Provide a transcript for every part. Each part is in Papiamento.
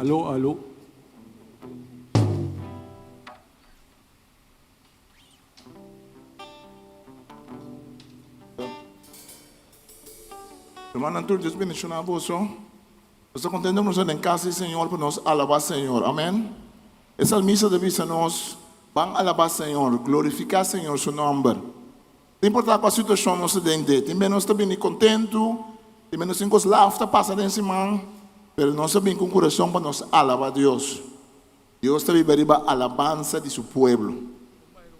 Alo, alo. Hermanonan tur, Dios bendiciona boso. Nos ta contento cu nos ta den casa di Señor pa nos alaba Señor. Amen. E salmista ta bisa nos, Ban alaba Señor, glorifica Señor su nomber. No importa cua situacion nos ta den de, tin bes nos ta bini contento, tin bes nos tin cos laf ta pasa den siman, pero nos ta bini cu un curason pa nos alaba Dios. Dios ta biba riba alabansa di su pueblo.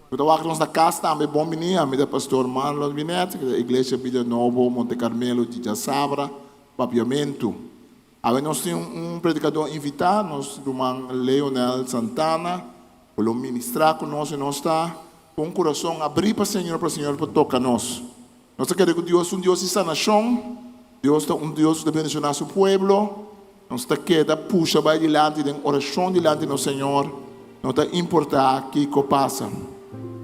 Bo ta wak nos na cas tambe bon bini, ami ta Pastor Marlon Binet, di Iglesia Bida Nobo Monte Carmelo di Djasabra, Papiamentu. Awe nos tin un predicador invita, nos ruman Leonel Santana, cu lo ministra cu nos y nos ta cu un curason abri pa Señor, pa Señor por toca nos. Nos ta kere ku Dios ta un Dios di sanashon, Dios ta un Dios ku ta bendishoná su pueblo. Nos ta keda pusha bai dilanti den orashon dilanti nos Señor, no ta importá kiko pasa.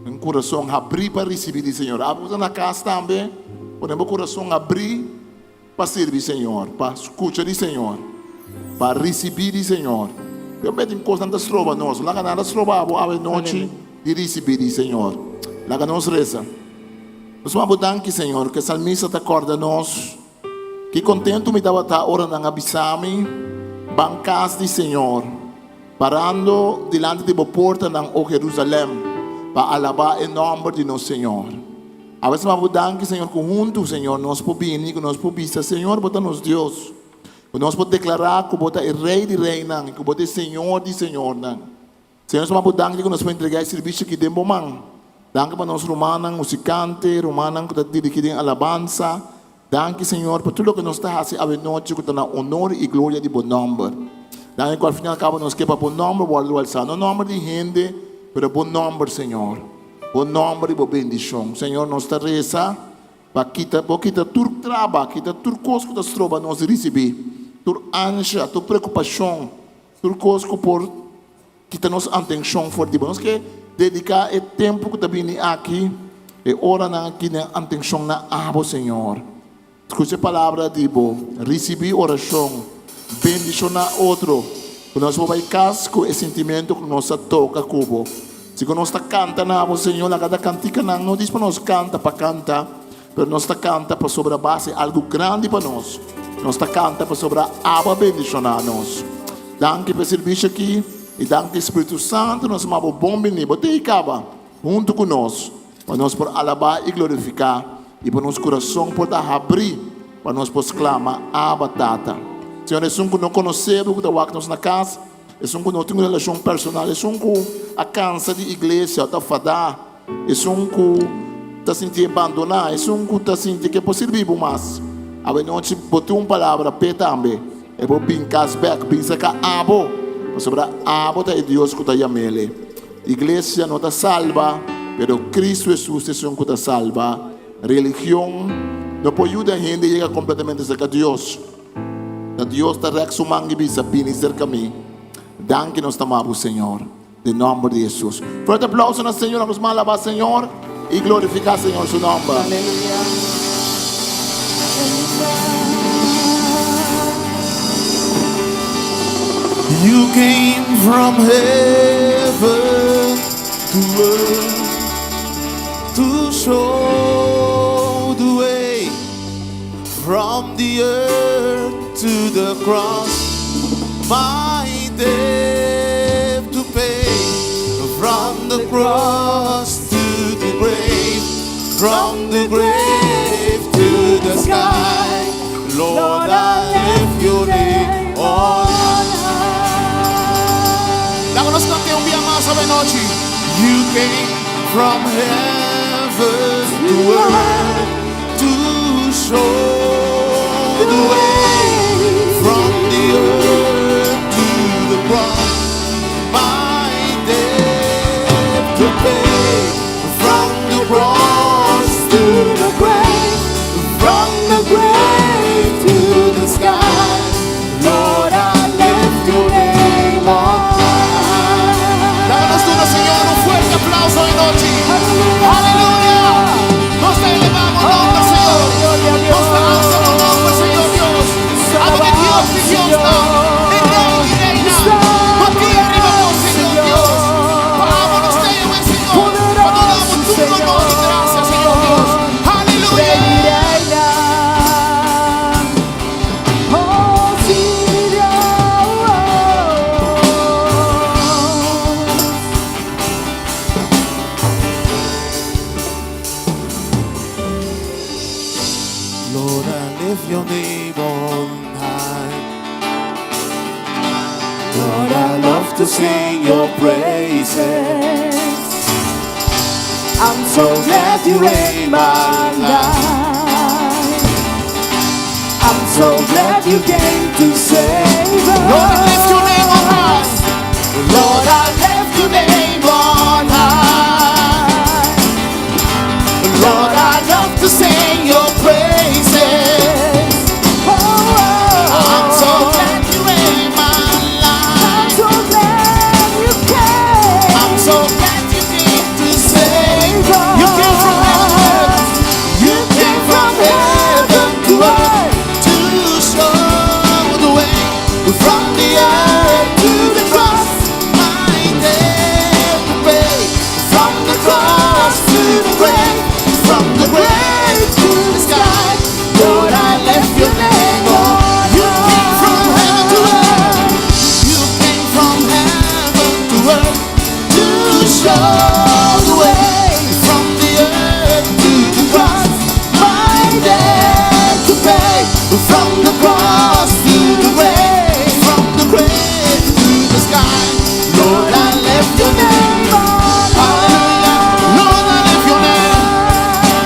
Un kurason habrí pa risibí di Señor. Abo ku ta na kas tambe, pone bo kurason habrí pa sirbi Señor, pa skucha di Señor, pa risibí di Señor. Yo mester tin kosnan ta stroba nos. Laga nada stroba abo awe nochi di risibí di Señor. Laga nos resa. Nos m'a bo danki, Señor, ku e salmista ta kòrda nos. Ki kontentu mi tabata ora nan a bisa mi, Ban kas di Señor, parando dilanti di bo portanan, o Jerusalèm, pa alabá e nòmber di nos Señor. Awe m'a bo danki, Señor, ku huntu, Señor, nos por bini, ku nos por bisa, Señor, bo ta nos Dios, ku nos por deklará ku bo ta e Rei di reinan i ku bo ta e Señor di señornan. Señor, nos m'a bo danki ku nos por entregá e sirbisio aki den bo man. Danki pa nos rumannan musikante, rumannan ku ta dirigí den alabansa. Danki, Señor, pa tur loke nos ta hasi awenochi ku ta na onor i gloria di bo nòmber. Danki ku al fin i al kabo nos ke pa bo nòmber wòrdu alsá, no nòmber di hende, pero bo nòmber, Señor. Bo nòmber i bo bendishon. Señor, nos ta resa pa kita, bo kita tur traba, kita tur kos ku ta stroba nos di risibí, tur ansha, tur preokupashon, tur kos ku por Kita nos antenshon for di bo. Nos ke dediká e tempu ku ta bini aki, e oranan aki den antenshon na abo, Señor. Skucha e palabra di bo, risibí orashon, bendishoná otro, ku nos por bai kas ku e sintimentu ku nos a toka ku bo. Si ku nos ta kanta na abo, Señor, laga ta kantikanan no dis pa nos kanta pa kanta, pero nos ta kanta pasobra bo a hasi algu grandi pa nos. Nos ta kanta pasobra abo a bendishoná nos. Danki pa e sirbisio aki i danki Spiritu Santu nos m'a bo bon bini. Bo tin kaba huntu ku nos pa nos por alabá i glorifiká i pa nos kurason por ta habrí pa nos por sklama Abba Tata. Señor esun ku no konosé bo ku ta wak nos na kas, esun ku no tin un relashon personal, esun ku a kansa di iglesia o ta fadá, esun ku ta sintié bandoná, esun ku ta sinti ke por sirbi bo mas, awe nochi bo tin un palabra p'e tambe. E por bin kas bek, bin serka abo, pasobra abo ta e Dios ku ta yam'el. Iglesia no ta salba, pero Kristu Hesus ta esun ku ta salba. Religion no por yuda hende yega kompletamente serka Dios. Ta Dios ta rèk su man i bisa, Bini serka mi. Danki nos ta ama bo, Señor, den nòmber di Hesus. Fuerte aplauso na Señor, nos a alabá Señor i glorifiká Señor su nòmber. Aleluya. You came from heaven to earth to show the way from the earth to the cross my debt to pay from the cross to the grave from the grave to the sky Lord I lift your name on high Laga nos cant'é un bia mas awe nochi. You came from heaven to earth to show the way from the earth to the cross my debt to pay from the cross to the grave from the grave to the sky Lord I lift your name on high Laga nos duna Señor un fuerte aplauso awe nochi. Aleluya! Nos ta elevá bo nomber, Señor. Nos ta alsa bo nomber, Señor Dios. Abo ta e Dios di diosnan, e Rey di reynan. praises. I'm so glad you're in my life. I'm so glad you came to save us. Lord, I lift your name on high. Lord, I lift your name on high. Lord, I love to sing your praises. Oh, oh, I'm so glad you're in my life. I'm so glad you came. I'm so glad you came to save. You came from heaven to earth. You came from heaven to earth to show the way from the earth to the cross. My debt to pay. From the cross to the grave, from the grave to the sky. Lord, I lift your name on. You came from heaven to earth. You came from heaven to earth to show the way from the earth to the cross. My debt to pay. From the cross to the grave, from the grave to the sky. Lord, I lift your name on high. Lord, I lift your name.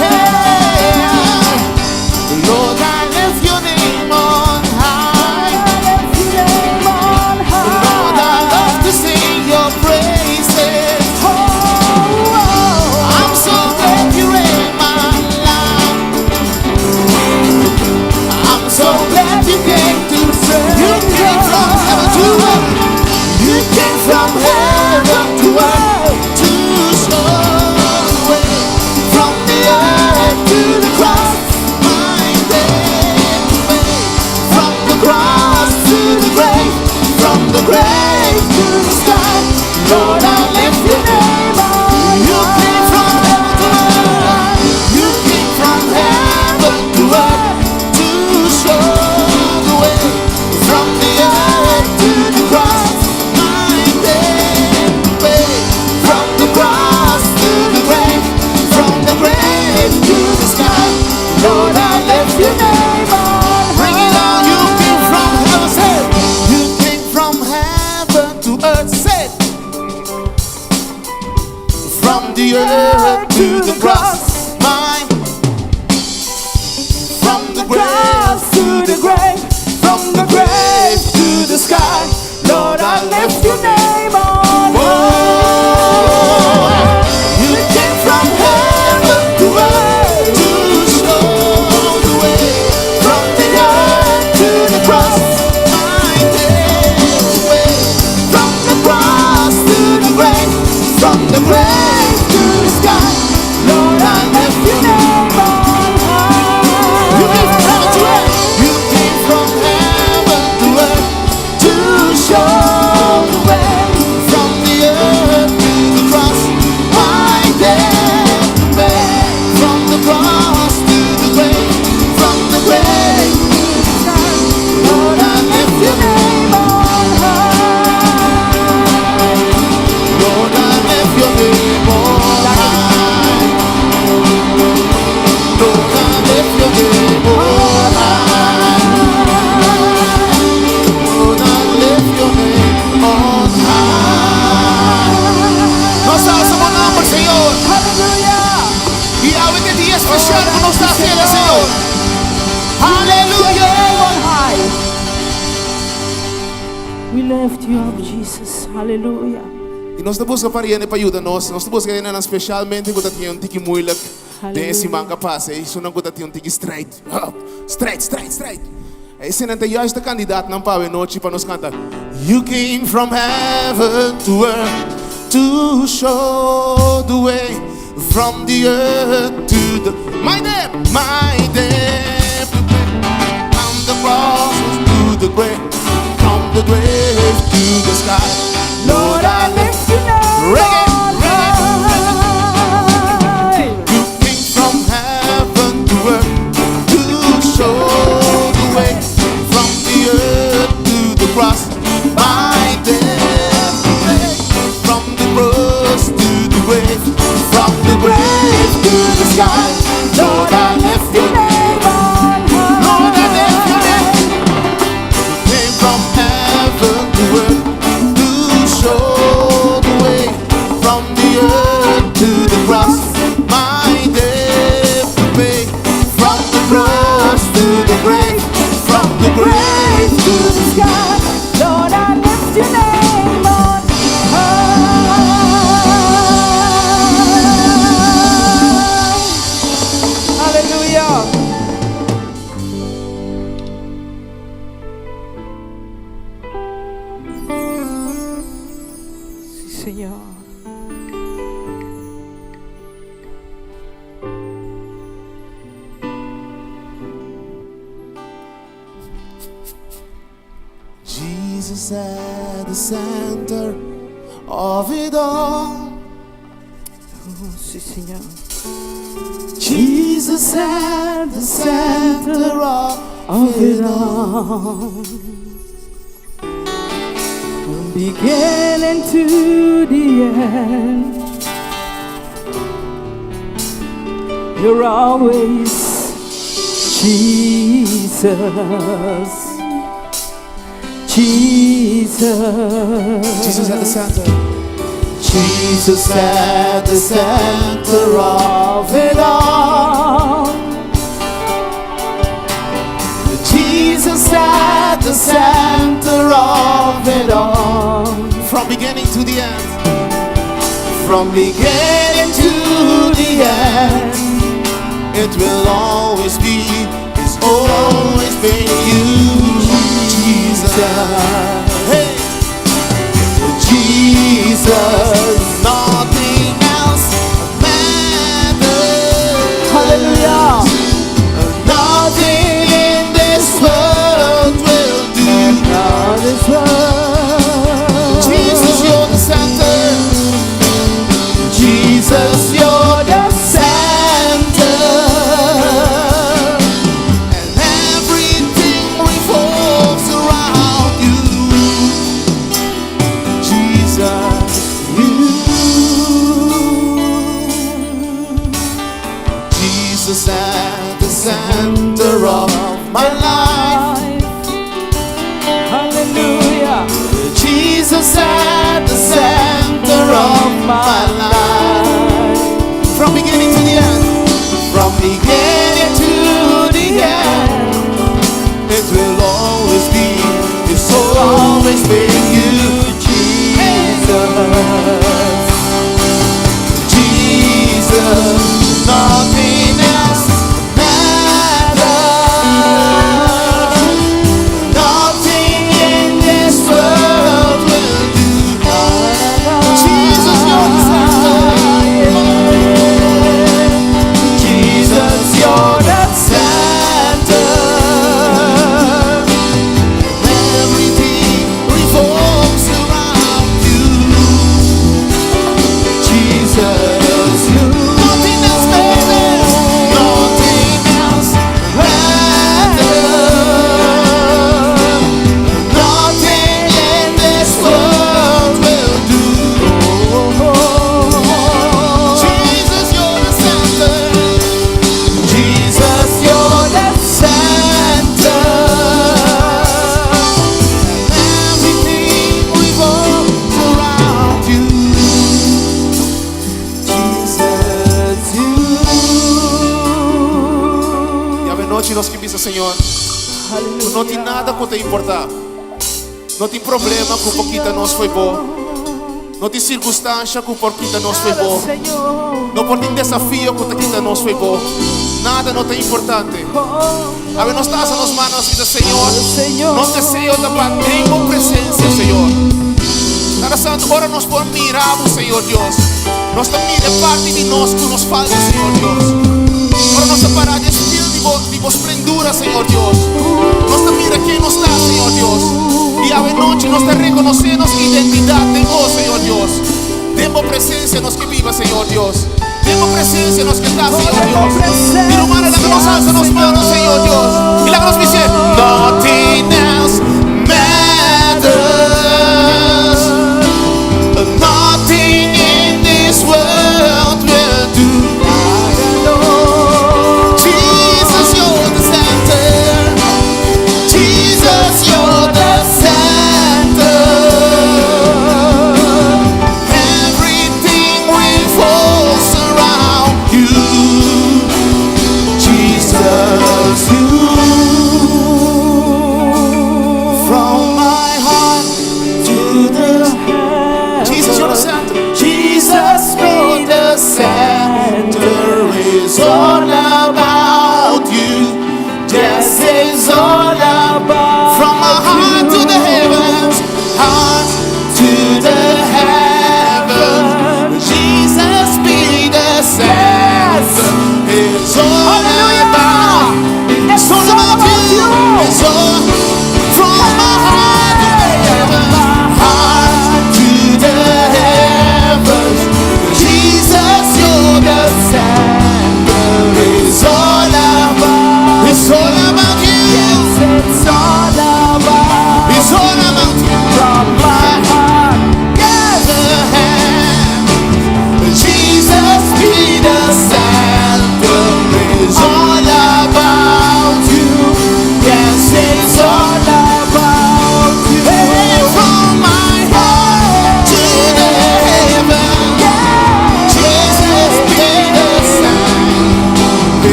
Hey, Lord, I lift your name on high. Lord, I love to sing your praises. I'm so glad you're in my life. I'm so glad you came to save. You came from heaven to earth. You came from heaven to earth to show the way from the earth to the cross. My debt to pay. From the cross to the grave, from the grave to the sky. Lord, I lift your name. You came from heaven to earth. You came from heaven to earth to show the way from the earth to the cross. My debt to pay. From the cross to the grave, from the grave to the sky. Lord, I lift your name. Bring it on. You came from heaven, say. You came from heaven to earth, say. From the earth to the cross, my. From the grave Cross to the grave, from the grave to the sky. Lord, I lift your name on Oh, you came from heaven to earth to show the way from the earth to the cross. My debt to pay. From the cross to the grave, from the grave to the sky. Lord, I lift your name on high. You came from heaven to earth. You came from heaven to earth to show the way from the earth to the cross. My debt to pay. From the cross to the grave, from the grave to the sky. Lord, I lift your name on high. Lord, I lift your name on high. Lord, I lift your name on high. Lord, I lift your name on high. Nos alsa bo nòmber, Señor. Hallelujah. I awe ta dia spesial ku nos ta hasiendo, Señor. Your name Aleluya. on high. We lift you up, Jesus. Hallelujah. I nos ta buska pariente pa yuda nos. Nos ta buska spesialmente ku tin un tiki moeilijk. Hallelujah. Den siman ku a pasa. Esnan ku tin un tiki strijd. Strijd, strijd, strijd. Esei ta juist e kandidatonan pa anochi pa nos kanta. You came from heaven to earth to show the way from the earth to the my debt from the cross to the grave, from the grave to the sky. Lord, I lift your name Reggae, on reggae. high. You came from heaven to earth to show the way from the earth to the cross. My debt to pay. From the cross to the grave, from the grave to the sky. Lord, I lift your Name on Jesus at the center of it all. Oh, si, Señor. Jesus at the center of Of it it all. all. From beginning to the end, you're always Jesus. Jesus. Jesus at the center. Jesus at the center of it all. Jesus at the center of it all. From beginning to the end. From beginning to the end. It will always be, it's always been you, Jesus. Hey, Jesus, nothing else matters. Hallelujah. Nothing in this world will do. Not this world. Jesus, you're the center. Jesus, you're the center. And everything revolves around you. Jesus, you. Jesus at the center of my life. Hallelujah. Jesus at the center of my life. From beginning to the end. From beginning to the end. It will always be, it's always been you, Jesus. Jesus, nothing else matters. Nothing in this world will do. Jesus, you're the center. Jesus, you're the center. Everything revolves around you. Jesus, you. Nothing else matters. Nothing else matters. Nothing in this world will do. Jesus, you're the center. Jesus, you're the center. Everything revolves around you. Jesus, you. I awe nochi nos ke bisa, Señor. No tin nada ku ta importá. No tin problema ku por kita nos fo'i bo. No tin sirkunstansia ku por kita nos fo'i bo. Señor. No por tin desafio ku ta kita nos fo'i bo. Nada no ta importante. Awe nos ta alsa nos man, bisa, Señor. Señor. Nos deseo ta pa den bo presensia, Señor. Tata Santu, ora nos por mira, Señor Dios. Nos ta mira parti di nos ku nos falta, Señor Dios. Ora nos para den spil di bo splendura, Señor Dios. Nos ta mira ken nos ta, Señor Dios. I awe nochi nos ta rekonosé nos identidat den bo, Señor Dios. Den bo presensia nos ke biba, Señor Dios. Den bo presensia nos ke ta, Señor Dios. I ruman, laga nos alsa nos man, Señor Dios. I laga nos bisa, nothing else matters. Nothing in this world will do. Jesus, you're the center. Jesus, you're the center. Everything revolves around you. Jesus, you.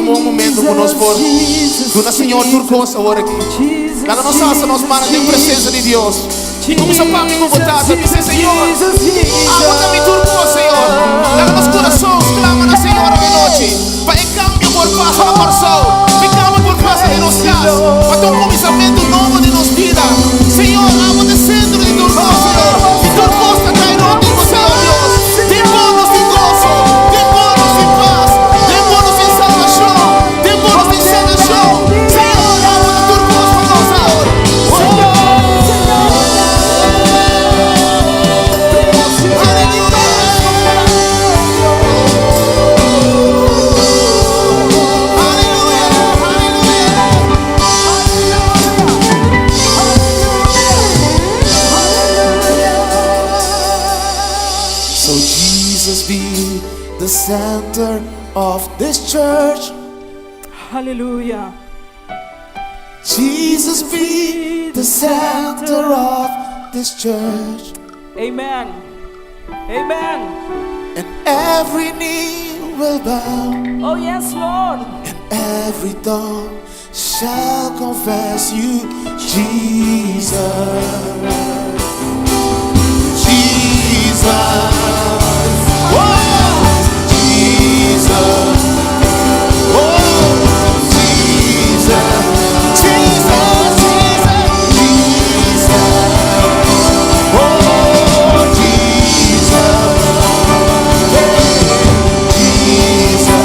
un bon momento ku nos por duna Señor tur kos awor aki. Laga nos alsa nos mannan den presensia di Dios i kuminsá papia ku bo Tata. Bis'é, Señor, abo ta mi tur kos, Señor. Laga nos kurason sklama na Señor awe nochi pa e kambio por pasa na Kòrsou, pa e kambio por pasa den nos kas, pa ta un kuminsamentu nobo den nos bida. Señor, abo ta e sentro di tur kos, Señor, i tur kos ta kai rònt di bo, Señor Dios. Den bo nos tin goso, den bo nos tin pas, den bo nos tin salbashon, den bo nos tin sanashon. Señor, abo ta tur kos pa nos, Señor. Aleluya, aleluya. So Jesus be the center of this church. Hallelujah. Jesus be the center of this church. Amen. Amen. And every knee will bow. Oh, yes, Lord. And every tongue shall confess you, Jesus. Jesus. Oh, Jesus. Oh, Jesus. Jesus, Jesus, Jesus. Oh, Jesus. Hey, Jesus.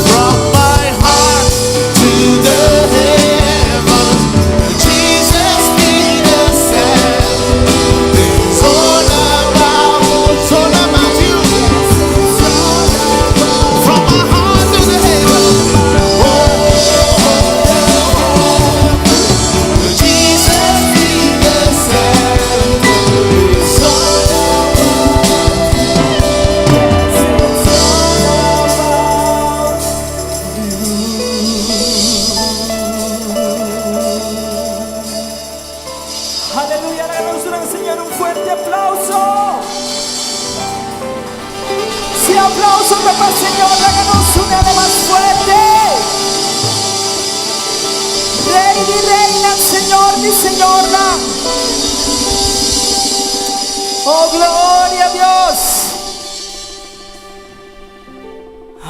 From my heart to the heavens, Jesus be the center. It's all about, it's all about you. From my heart to the heavens, oh, Jesus be the center. It's all Aleluya. Hagamos al Señor un fuerte aplauso. Si aplauso para el Señor, háganos un más fuerte. Rey y reina, Señor y Señora. Oh, gloria a Dios.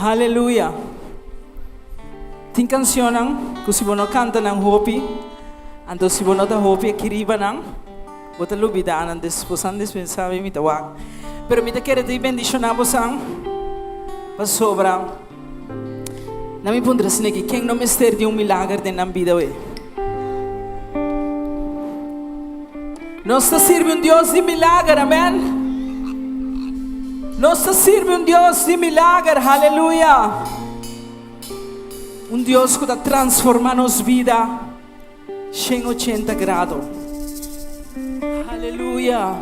Aleluya. Tin kansionnan ku si bo no kanta nan hopi, anto si bo no ta hopi aki riba nan, bo ta lubidá nan despues nan dispensá mi, mi ta wak. Pero mi ta kere di bendishoná bosan pasobra nan mi puntra asina aki, ken no mester di un milager den nan bida awe? Nos ta sirbi un Dios di milager, amèn. Nos ta sirbi un Dios di milager, haleluya. Un Dios ku ta transformá nos bida 180 grado. Haleluya.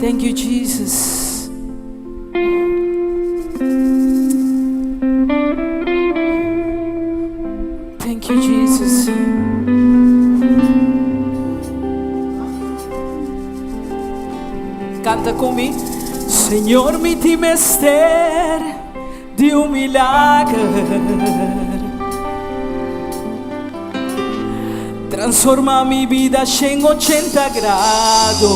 Thank you, Jesus. Thank you, Jesus. Kanta ku mi. Señor, mi tin mester di un milager. Transformá mi bida 180 grado.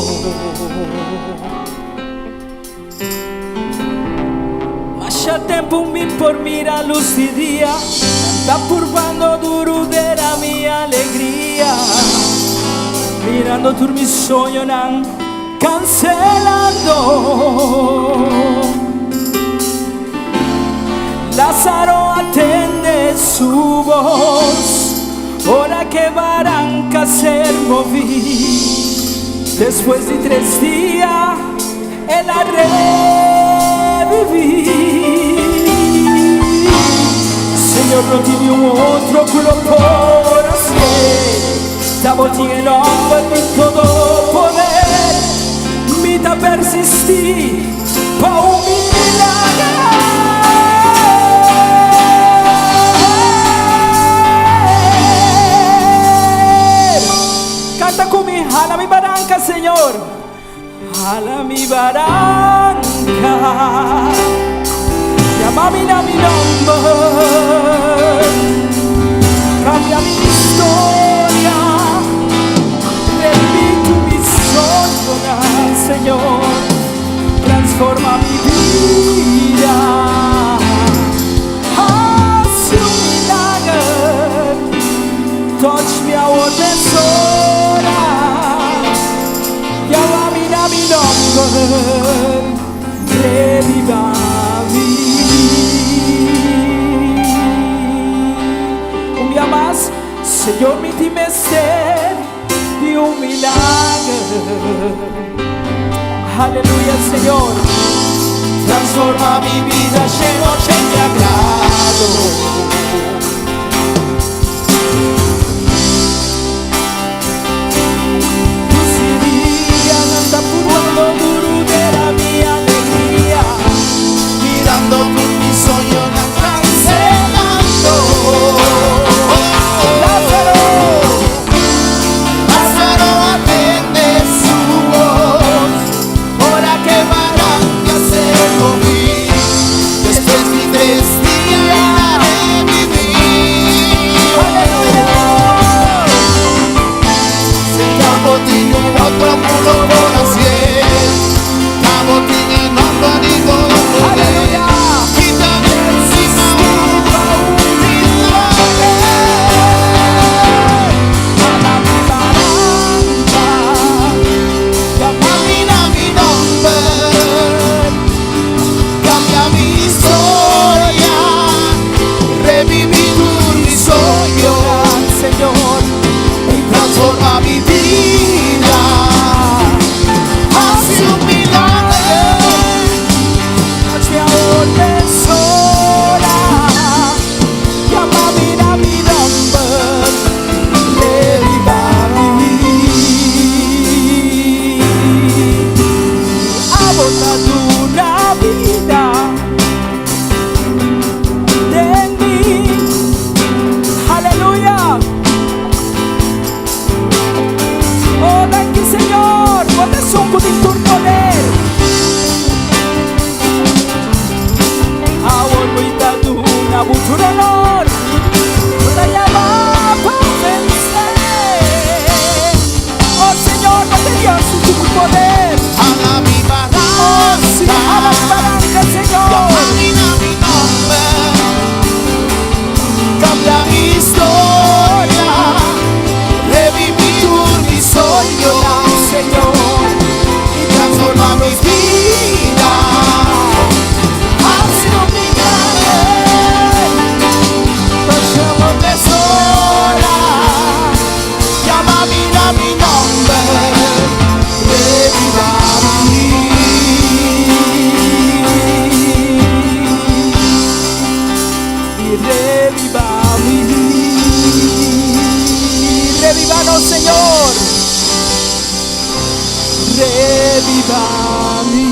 Masha tempu mi por mira lus di dia. Ta purbando duru dera mi alegria. Mirando tur mi soñonan kanselando. Lázaro a tende su bos ora ku baranka a ser moví. Despues di 3 dia, el a reviví. Señor, no tin un otro ku lo por hasi. Ta bo tin e nòmber di todo poder. Mi ta persistí pa un milager. Kanta ku mi, hala mi baranka, Señor. Hala mi baranka. baranka. Yama mi na mi nòmber. Kambia mi historia. Reviví mi soñonan, Señor. Transformá mi bida. Hasi un milager. Touch mi awor mesora. Yama mi na mi nòmber. Revivá mi. Un dia mas, Señor, mi tin mester di un milager. Aleluya, Señor. Transformá mi bida 180 grado. Lucidia, canta purando duro de la mi alegría. Mirando con mi soño cancelando. Lázaro, Lázaro a tende su voz. Ora ku baranka a ser moví. Despues di 3 dia el a reviví. Aleluya. Si tabatin un otro ku lo por hasié. Tabatin e nòmber di Aleluya. Kita encima un milagro. Hala mi baranka. Yama mi na mi nòmber. Kambia mi historia. Reviví mi soño. Señor. Y transforma mi bida. Hasi un milagro. Touch mi awor mesora. Yama mi na mi nòmber. Revivá mi. Abo ta duna bida. Den mi. Aleluya. Oh, danki, Señor. Bo ta esun ku tin tur poder. Awor mi ta duna Bo tur honor. Bo ta yama pa vense. Oh, Señor, Bo ta Dios ku tur poder. Hala mi Oh, sí, hala mi baranka. baranka, Señor. Yama mi na mi nòmber. Kambia mi historia. Reviví mi soño. Señor. Y transforma mi vida. Hasi un milagro. Touch mesora. Yama mi na mi nòmber. Revivá mi. Y revivá mi. Revivanos, Señor. Revivá mi.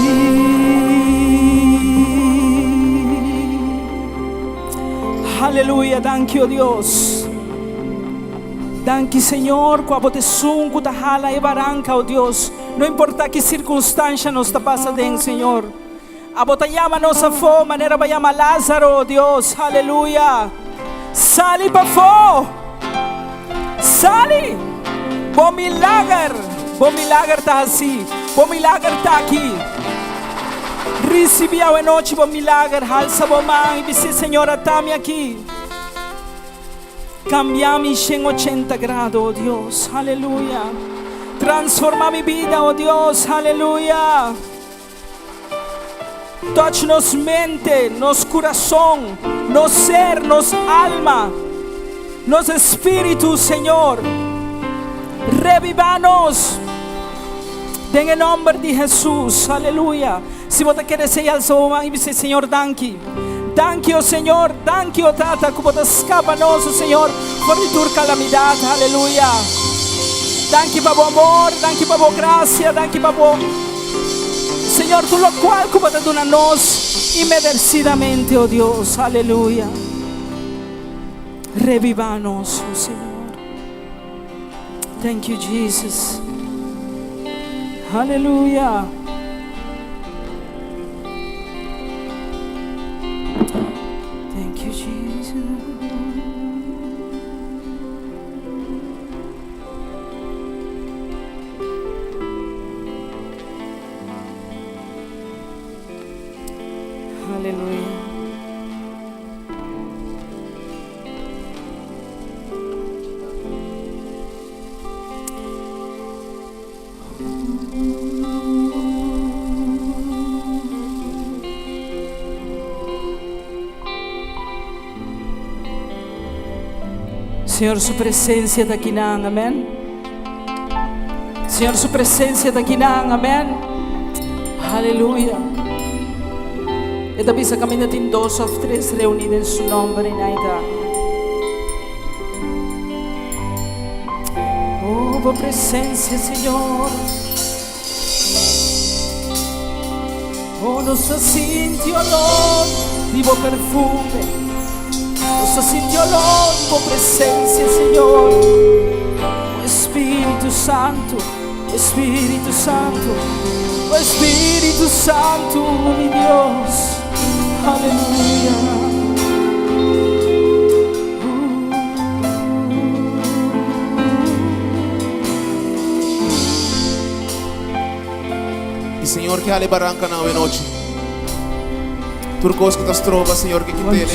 Aleluya, danki, oh Dios. Danki, Señor, ku Abo ta esun ku ta hala e baranka, oh Dios. No importá ki sirkunstansia nos ta pasando, Señor. Abo ta yama nos afó, manera B'a yama Lázaro, oh Dios. Aleluya. Sali pafó. Sali. Bo milager. Bo milager ta asina. Bo milager ta aki. Risibí awe nochi bo milager. Halsa bo man i bisa, Señor, ata mi aki. Kambia mi 180 grado, oh Dios. Aleluya. Transformá mi bida, oh Dios. Aleluya. Touch nos mente, nos kurason, nos ser, nos alma, nos spiritu, Señor. Revivanos. Den nòmber di Hesus. Aleluya. Si bo ke halsa bo man i bisa, Señor, danki. Danki, oh Señor. Danki, oh Tata, ku Bo ta skapa nos, oh Señor, for di tur kalamidat. Aleluya. Danki pa bo amor, danki pa bo grasia, danki pa bo. Señor, tur loke ku Bo ta duna nos inmeresidamente, oh Dios. Aleluya. Revivanos, oh Señor. Thank you, Jesus. Aleluya. Aleluya. Señor su presencia ta akinan, amen. Señor su presencia ta akinan, amen. Aleluya. E ta bisa caminda tin dos of tres reuní den su nomber y nai ta. Oh, bo presencia, Señor. Oh, nos ta sinti olor di bo perfume. Nos ta sinti olor di bo presencia, Señor. Oh, Espíritu Santo, Espíritu Santo, oh, Espíritu Santo, mi Dios. Aleluya. I Señor ke hale barankanan awe nochi. Tur kos ku ta stroba, Señor ke kit'el.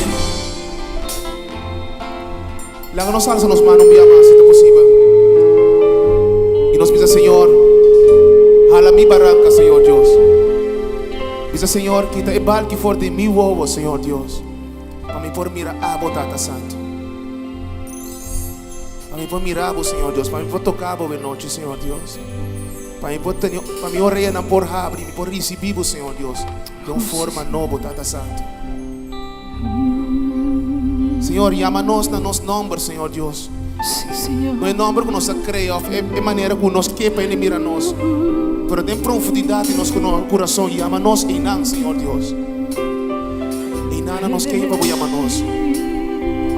Laga nos alsa nos man un bia mas, si ta posibel. I nos bisa, Señor, hala mi baranka, Señor Dios. Bisa, Señor, kita e balki for di mi wowo, Señor Dios, pa mi por mira abo, Tata Santu. Pa mi por mira bo, Señor Dios. Pa mi por toca bo awe nochi, Señor Dios. Pa mi por tene, pa mi oreanan por habri, mi por ricibi bo, Señor Dios, den un forma nobo, Tata Santo. Señor, yama nos na nos nomber, Señor Dios. Sí, Señor. No e nomber cu nos a crea of e, e manera cu nos ke pa hende mira nos. Pero den profundidad di nos curason, yama nos einan, Señor Dios. Einan na nos ke pa bo yama nos.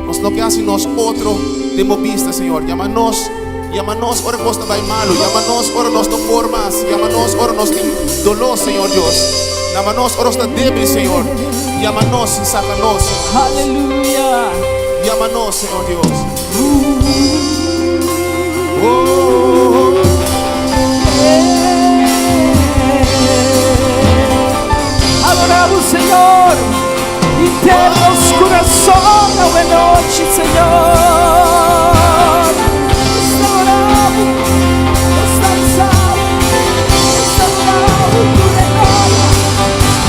Nos no ke hasi nos otro den bo bista, Señor. Yama nos, yama nos ora kos ta bai malu. Yama nos ora nos no por mas. Yama nos ora nos tin doló, Señor Dios. Yama nos ora nos ta débil, Señor. Yama nos i saka nos, Señor. Aleluya. Yama nos, Señor Dios. Oh, Adoramos, Señor. Inter nos corazón awe nochi, Señor. Nos adoramos, nos alzamos, nos adoramos tu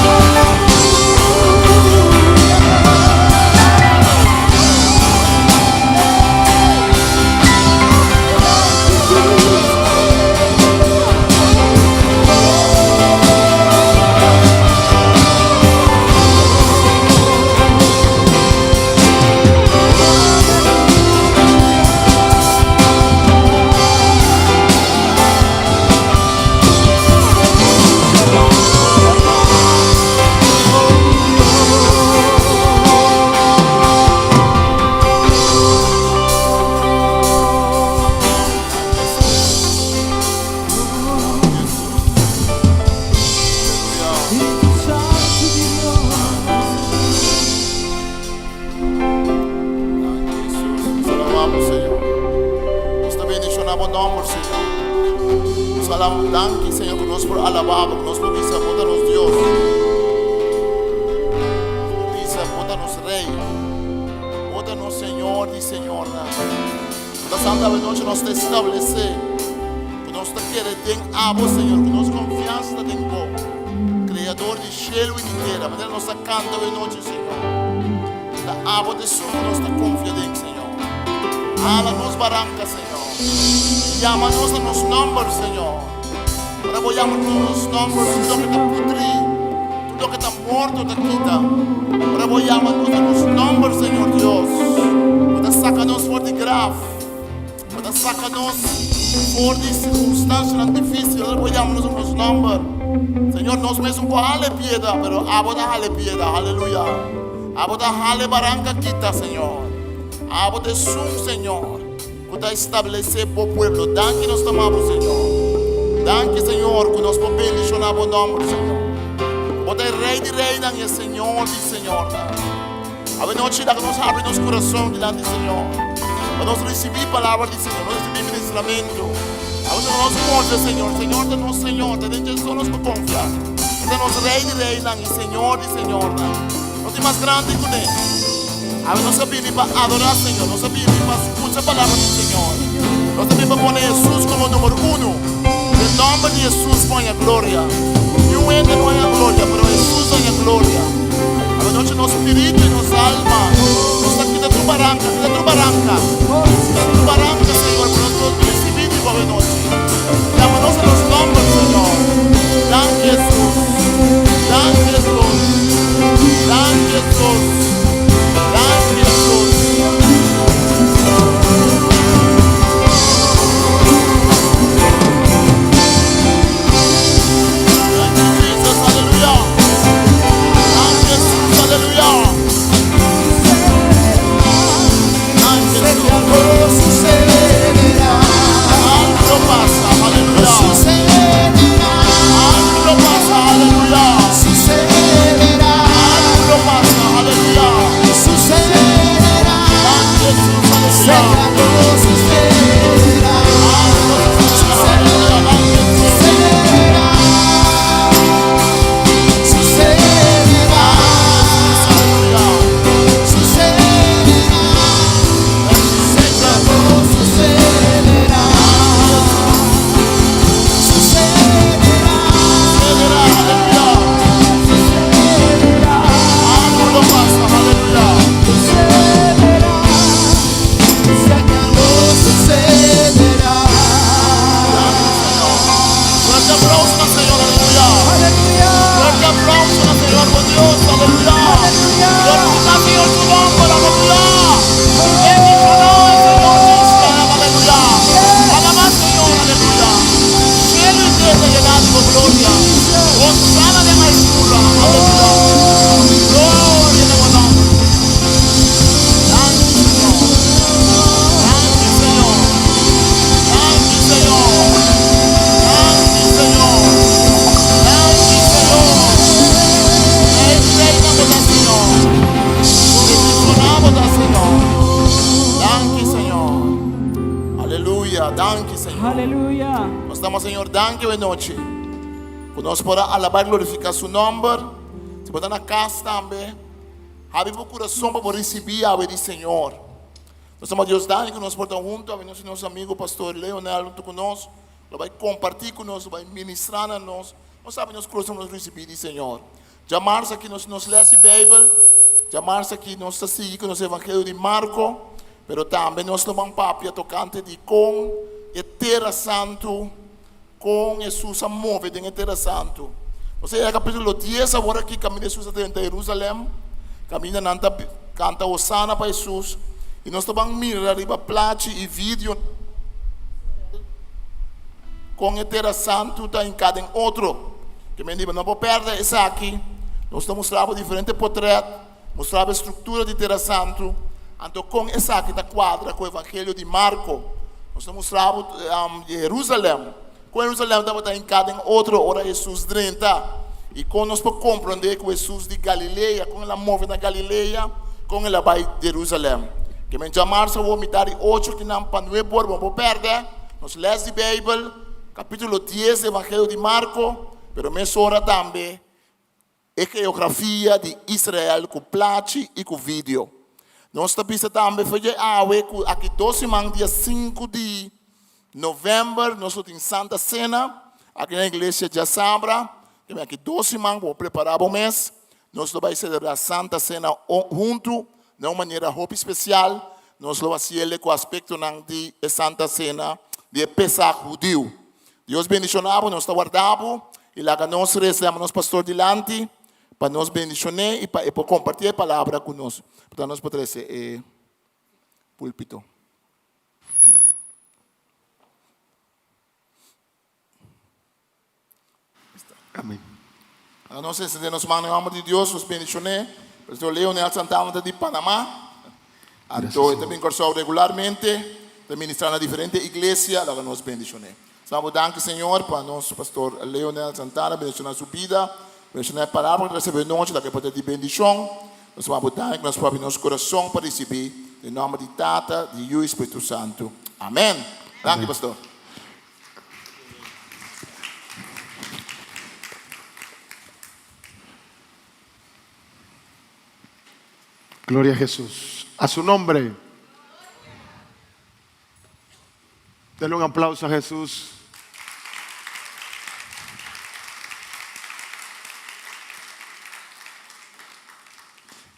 gloria. Espíritu Santo di Dios. Danki, Jesus. Nos alabamos, Señor. Nos ta bendiciona bo nomber, Señor. Nos alabamos. Danki, Señor, cu nos por alaba bo, cu nos por bisa bo ta nos Dios. Nos por bisa bo ta nos Rey. Bo ta nos Señor di señornan. Ta santa awe nochi nos ta establece cu nos ta kere den abo, Señor, cu nos confiansa ta den bo, Creador di cielo y di tera. Manera nos ta canta awe nochi, Señor, ta abo ta esun cu nos ta confia den, Señor. Hala nos baranca, Señor. Yama nos na nos nomber, Señor. Ora bo yama nos na nos nomber, tur loke ta putri, tur loke ta morto ta kita. Ora bo yama nos na nos nomber, Señor Dios, bo ta saca nos for di graf. Bo ta saca nos for di circunstancianan dificil. Ora bo yama nos na nos nomber. Señor, nos mes no por hala e piedra, pero abo ta hala e piedra. Aleluya. Abo ta hala e baranca kita, Señor. Abo ta esun, Señor, cu ta establece bo pueblo. Danki nos ta ama bo, Señor. Danki, Señor, cu nos por bendiciona bo nomber, Señor. Bo ta e Rey di reynan y e Señor di señornan. Awe nochi laga nos habri nos kurason dilanti Señor pa nos risibí palabra di Señor, nos risibí ministramentu. Awe laga nos konfia Señor. Señor ta nos Señor, ta den dje so nos por konfia. E ta nos Rei di reinan i Señor di señornan. No tin mas grandi kuné. Awe nos a bini pa adorá Señor, nos a bini pa skucha palabra di Señor. Nos a bini pa pone Hesus komo numero uno. Den nòmber di Hesus por haña gloria. Niun hende no haña gloria, pero Hesus haña gloria. Awe nochi nos spiritu i nos alma, nos ta kita tur baranka, kita tur baranka, kita tur baranka, Señor, pa nos por risibí di bo awe nochi. Yama nos na nos nòmber, Señor. Danki, Hesus. Danki, Hesus. Danki, Hesus. Danki, Hesus. Thank you, Jesus. Hallelujah. Thank you, Jesus. Hallelujah. Thank you, Jesus. Algo sucederá. Algo pasa. Aleluya. Sucederá. Algo pasa. Aleluya. Sucederá. Algo pasa. Aleluya. Sucederá. Thank you, Jesus. Sé que Aleluya. algo sucederá. Aleluya. Thank you, Jesus. Sucederá. Sucederá. Aleluya. Sucederá. Sé que algo sucederá. Sucederá. Sucederá. Aleluya. Algo pasa. Aleluya. Sucederá. Sé que algo sucederá. Fuerte aplauso al Señor. Aleluya. Aleluya. Fuerte aplauso al Señor, buen Dios. Aleluya. Glorifica, Señor, su nombre. Aleluya. Bendicionado el Señor de Israel. Aleluya. Alaba al Señor. Aleluya. Cielo y tierra llenado de gloria. Hosana de maestría. Aleluya. Gloria de buen nombre. Thank you, Señor. Thank you, Señor. Thank you, Señor. Thank you, Señor. Thank you, Señor. El reino de Señor. Bendicionamos al Señor. Thank you, Señor. Aleluya. Thank you, Señor. Aleluya. Nos ta yama Señor danki awe nochi. Ku nos por alabá i glorifiká su nòmber. Si bo ta na kas tambe, habri bo kurason pa risibí awe di Señor. Nos ta yama Dios danki ku nos por ta huntu, awe nos nos amigu Pastor Leonel huntu ku nos, lo bai kompartí ku nos, lo bai ministrá na nos. Nos sa nos kurason nos risibí di Señor. Djamars aki nos nos lès Beibel, djamars aki nos ta sigui ku nos Evangelio di Marko, pero tambe nos lo ban papia tokante di kon e Tera Santu, kon Hesus a move den Tera Santu. Osea, kapítulo 10, awor aki kaminda Hesus a drenta Jerusalèm, kaminda nan ta kanta Hosana pa Hesus, i nos ta ban mira riba plachi i video kon e Tera Santu ta hinká den otro. Ke men no por pèrdè esaki. Nos ta mustra diferente potrèt, mustra e struktura di Tera Santu, anto kon esaki ta kuadra ku e Evangelio di Marko. Nos ta mustra Jerusalèm. Kon Jerusalèm tabata hinká den otro ora Hesus drenta. I kon nos por komprondé ku Hesus di Galilea, kon el a move na Galilea, kon el a bai Jerusalèm. Ke men djamars awor mitar di 8 kinan pa 9 or, bo no por pèrdè. Nos lès di Beibel, kapítulo 10 Evangelio di Marko, pero mesora tambe e geografia di Israel ku plachi i ku video. Nos ta bisa tambe for di awe ku aki 2 siman, dia 5 di novèmber, nos tin Santa Sena aki na iglesia Djasabra. Aki 2 siman, bo prepará bo mes. Nos ta bai selebrá Santa Sena huntu, di un manera hopi spesial. Nos lo hasi ku aspekto di Santa Sena, di Pesach hudiu. Dios bendishoná bo, nos ta warda bo, i laga nos resa, nos pastor dilanti, pa nos bendishoná i pa kompartí e palabra ku nos. Pa nos por trese e púlpito. Amèn. Nos ekstendé nos man den nòmber di Dios, nos bendishoná. Pastor Leonel Santana di Panamá. Anto, tambe Kòrsou regularmente, ta ministrá na diferente iglesia, laga nos bendishoná. Estamos danki, Señor, pa nos pastor Leonel Santana, bendishoná su bida, bendishoná e palabra ku risibí anochi, ku por ta di bendishon. Nos ta bo danki, nos papia nos kurason pa risibí den nòmber di Tata, di Yu i Spiritu Santu. Amèn. Danki, pastor. Gloria a Jesús. A su nombre. Denle un aplauso a Jesús.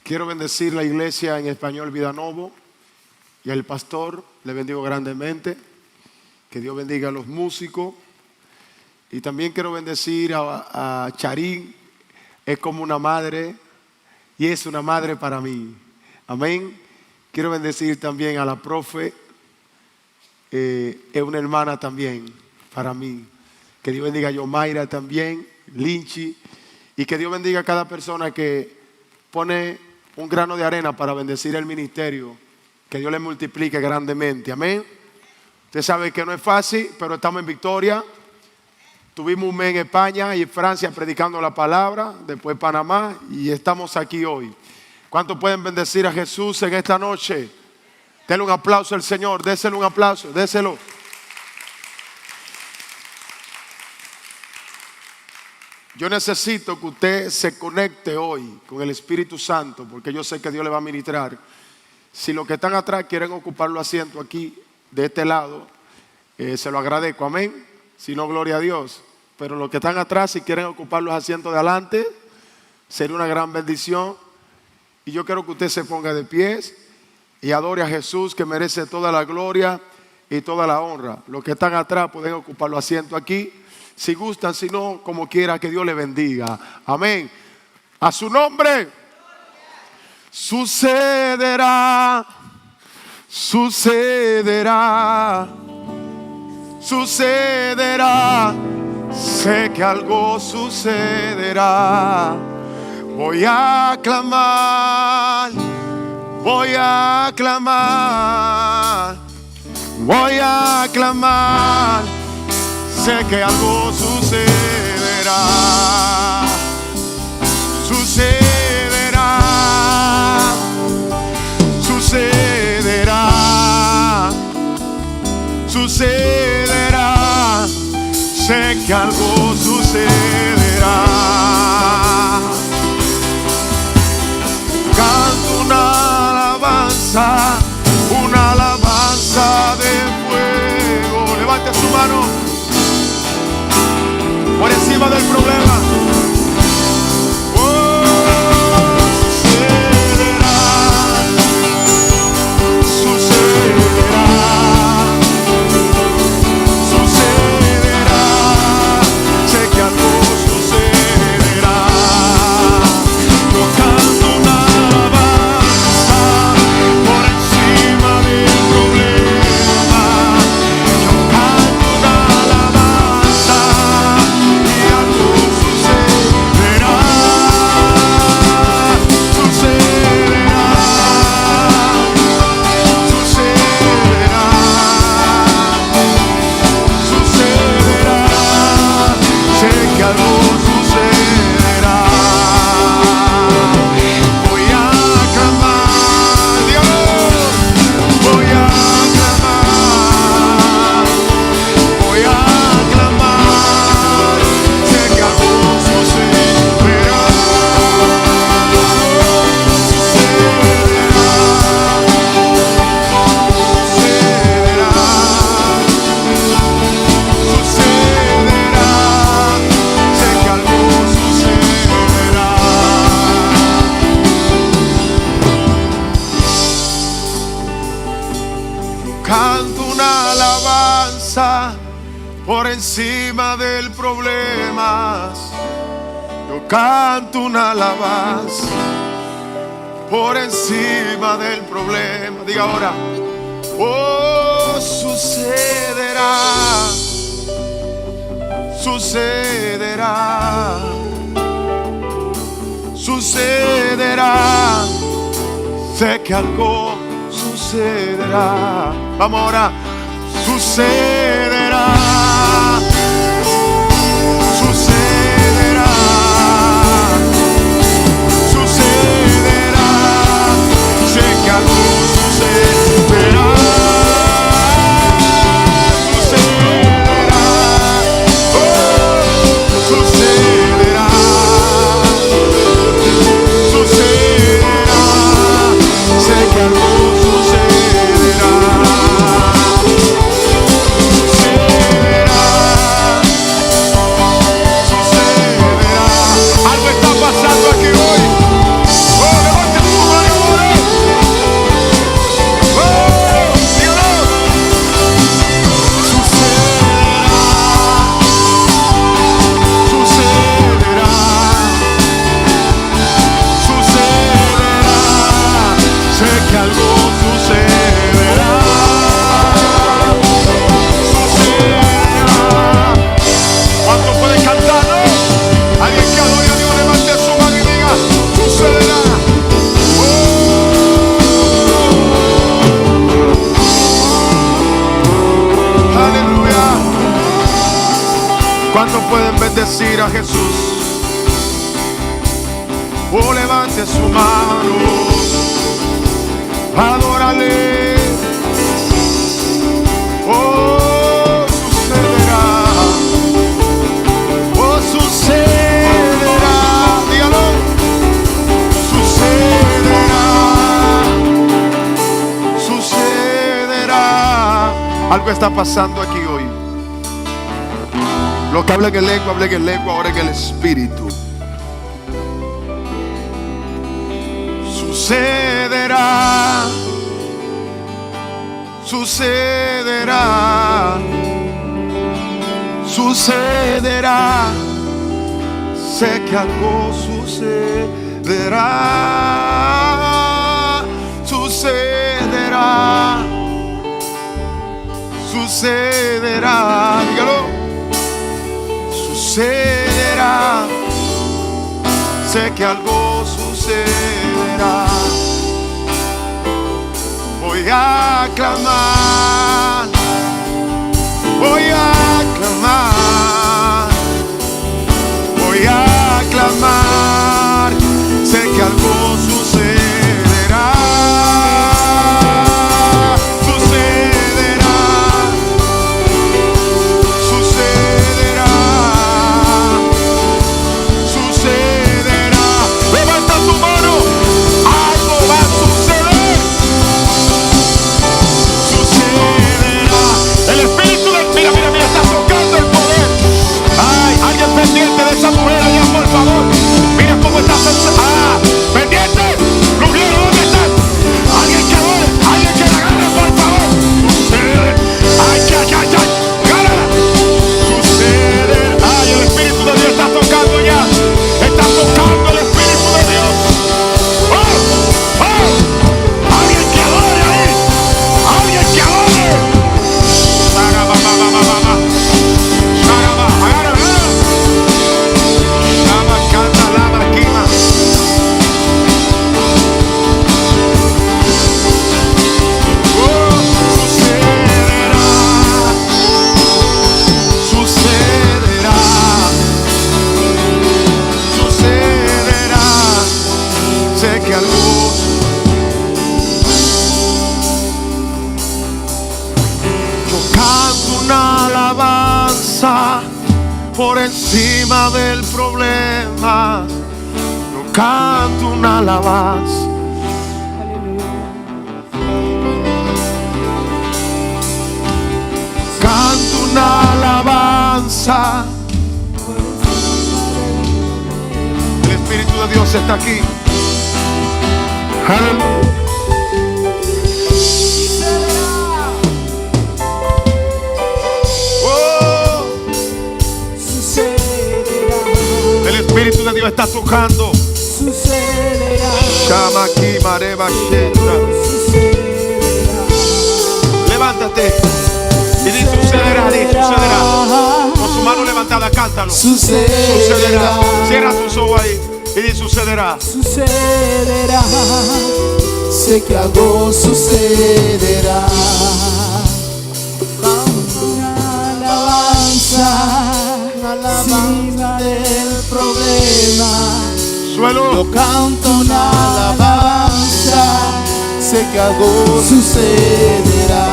Quiero bendecir la iglesia en español Vida Novo y al pastor, le bendigo grandemente. Que Dios bendiga a los músicos. Y también quiero bendecir a, a Charín, es como una madre y es una madre para mí. Amén. Quiero bendecir también a la profe, eh, es una hermana también para mí. Que Dios bendiga a Yomaira también, Linchi, y que Dios bendiga a cada persona que pone un grano de arena para bendecir el ministerio. Que Dios le multiplique grandemente. Amén. Usted sabe que no es fácil, pero estamos en victoria. Tuvimos un mes en España y en Francia predicando la palabra, después Panamá y estamos aquí hoy. ¿Cuántos pueden bendecir a Jesús en esta noche? Denle un aplauso al Señor, déselo un aplauso, déselo. Yo necesito que usted se conecte hoy con el Espíritu Santo, porque yo sé que Dios le va a ministrar. Si los que están atrás quieren ocupar los asientos aquí, de este lado, eh, se lo agradezco, amén. Si no, gloria a Dios. Pero los que están atrás, si quieren ocupar los asientos de adelante, sería una gran bendición. Y yo quiero que usted se ponga de pies y adore a Jesús, que merece toda la gloria y toda la honra. Los que están atrás pueden ocupar los asientos aquí. Si gustan, si no, como quiera, que Dios le bendiga. Amén. A su nombre. Sucederá. Sucederá. Sucederá. Sé que algo sucederá. Voy a clamar. Voy a clamar. Voy a clamar. Sé que algo sucederá. Sucederá. Sucederá. Sucederá. Sé que algo sucederá. Canto una alabanza, una alabanza de fuego. Levante su mano por encima del problema. Oh, sucederá, sucederá, sucederá. Sé que algo sucederá. Yo canto una alabanza por encima del problema. Yo canto una alabanza y algo sucederá. Sucederá. Sucederá. Sucederá. Sé que algo sucederá. Voy a clamar, Dios. Voy a clamar. Voy a clamar. Sé que algo sucederá. Sucederá. Sucederá. Sucederá, sé que algo sucederá. Canto una alabanza por encima del problema. Yo canto una alabanza por encima del problema. Diga ahora, oh, sucederá, sucederá, sucederá. Sé que algo sucederá. Vamos ahora, sucederá, sucederá, sucederá. pueden bendecir a Jesús? Oh, levante su mano. Adórale. Oh, sucederá. Oh, sucederá. Dígalo. Sucederá. Sucederá. Algo está pasando aquí hoy. Lo que hablen en lengua, hablen en lengua ahora en el Espíritu. Sucederá. Sucederá. Sucederá. Sé que algo sucederá. Sucederá. Sucederá. Dígalo. Sucederá. Sé que algo sucederá. Voy a clamar. Voy a clamar. Voy a clamar. Sé que algo sucederá. Sucederá. Sucederá. Sucederá. Levanta tu mano. Algo va a suceder. Sucederá. El Espíritu de. Mira, mira, mira, está tocando el poder. Ay, alguien pendiente de esa mujer allá, por favor. Mira cómo está. Ah, pendiente. Lugiero, ¿dónde estás? Alguien que adore, alguien que la agarre, por favor. Sucede. Ay, ay, ay, ay. Agárrala. Sucede. Ay, el Espíritu de Dios está tocando ya. Está tocando el Espíritu de Dios. Oh, oh. Alguien que adore ahí. Alguien que adore. Saga, ba, ba, ba, ba, ba, ba. Saga, ba. Agárrala, agárrala. Shama, canta, lama, quima. Oh, sucederá. Sucederá. Sucederá. Sé que algo. Yo canto una alabanza por encima del problema. Yo canto una alabanza. Canto una alabanza. El Espíritu de Dios está aquí. Aleluya. Oh, Sucederá. el Espíritu de Dios está tocando. Sucederá. Shama ki mareba shenda. Sucederá. Levántate y di sucederá, di sucederá. Con su mano levantada, cántalo. Sucederá. Cierra tus ojos ahí y di sucederá. Sucederá. Sé que algo sucederá. Una alabanza. Encima del problema. Suelo. Yo canto una alabanza. Sé que algo sucederá.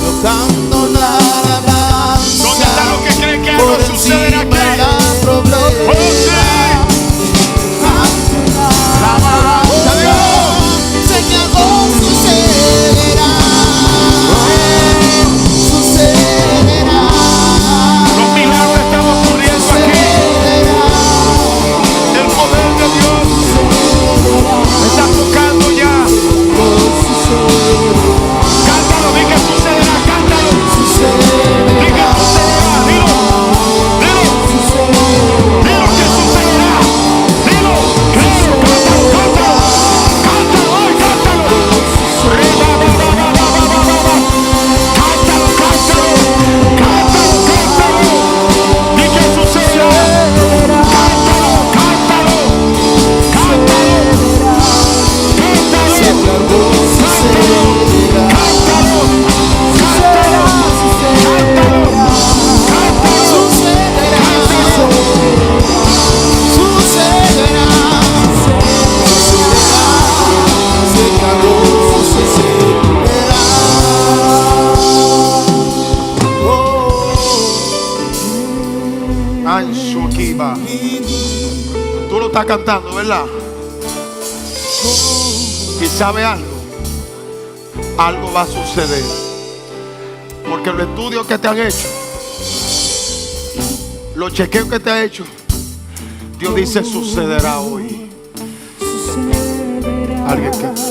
Yo canto una alabanza. ¿Dónde están los que creen que algo Por sucederá encima aquí? del problema. Oh, sí. Canto una Alabanza a Dios. Sé que algo sucederá. Sucederá. Los milagros están ocurriendo aquí. El poder de Dios está tocando ya. Caramba. Tú lo estás cantando, ¿verdad? Y sabe algo. Algo va a suceder. Porque los estudios que te han hecho, los chequeos que te ha hecho, Dios dice sucederá hoy. Sucederá. Alguien que-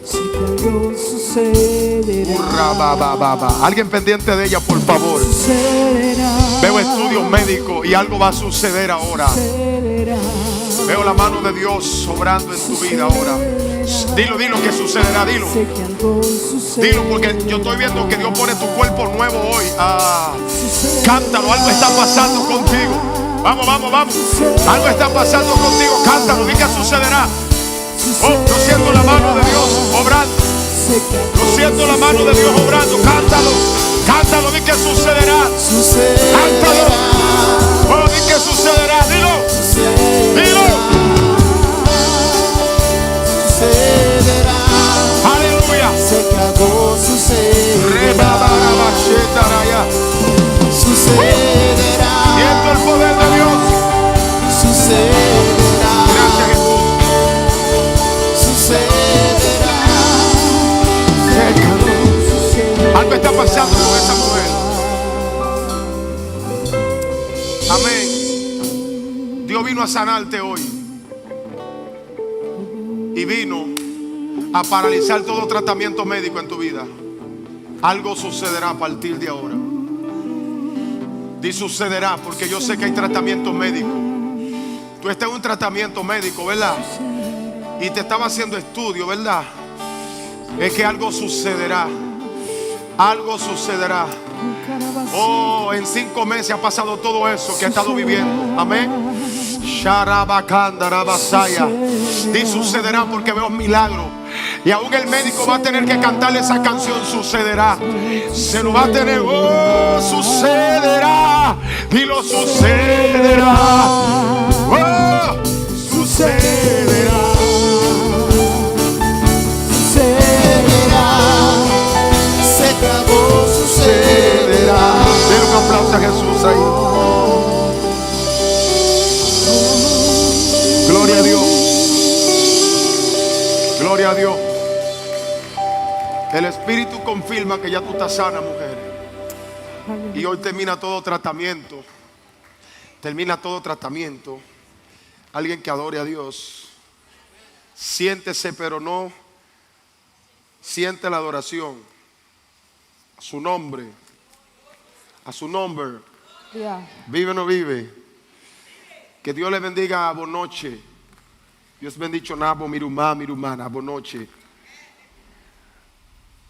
Sé que algo sucederá. Urra, ba, ba, ba, ba. Alguien pendiente de ella, por favor. Sucederá. Veo estudios médicos y algo va a suceder ahora. Sucederá. Veo la mano de Dios sobrando en tu vida ahora. Dilo, dilo que sucederá, dilo. Sé que algo sucederá. Dilo porque yo estoy viendo que Dios pone tu cuerpo nuevo hoy. Ah, Sucederá. cántalo, algo está pasando contigo. Vamos, vamos, vamos. Algo está pasando contigo. Cántalo, di que sucederá. Oh, yo siento la mano de Dios obrando. Sé que algo Yo siento la mano de Dios obrando. Cántalo, cántalo, di que sucederá. Cántalo. Oh, di que sucederá. Dilo, dilo. Sucederá. Aleluya. Sé que algo sucederá. Rebabarabashetaraya. Sucederá. Siento el poder de Dios. Sucederá. Gracias, Jesús. Sucederá. Algo está pasando con esa mujer. Amén. Dios vino a sanarte hoy. Y vino a paralizar todo tratamiento médico en tu vida. Algo sucederá a partir de ahora. Di sucederá, porque yo sé que hay tratamiento médico. Tú estás en un tratamiento médico, ¿verdad? Y te estaba haciendo estudio, ¿verdad? Es que algo sucederá. Algo sucederá. Oh, en 5 meses ha pasado todo eso que ha estado viviendo. Amén. Sharabakandarabasaya. Di sucederá porque veo milagro. Y aún el médico va a tener que cantarle esa canción. Sucederá. Se lo va a tener. Oh, sucederá. Dilo, sucederá. Oh, sucederá. Sucederá. Sé que algo sucederá. Denle un aplauso a Jesús ahí. Gloria a Dios. Gloria a Dios. El Espíritu confirma que ya tú estás sana, mujer. Y hoy termina todo tratamiento. Termina todo tratamiento. Alguien que adore a Dios. Siéntese, pero no siente la adoración. A su nombre. A su nombre. Vive o no vive. Que Dios le bendiga a Bonoche. Dios bendicho Nabo, Mirumá, Mirumana, Bonoche.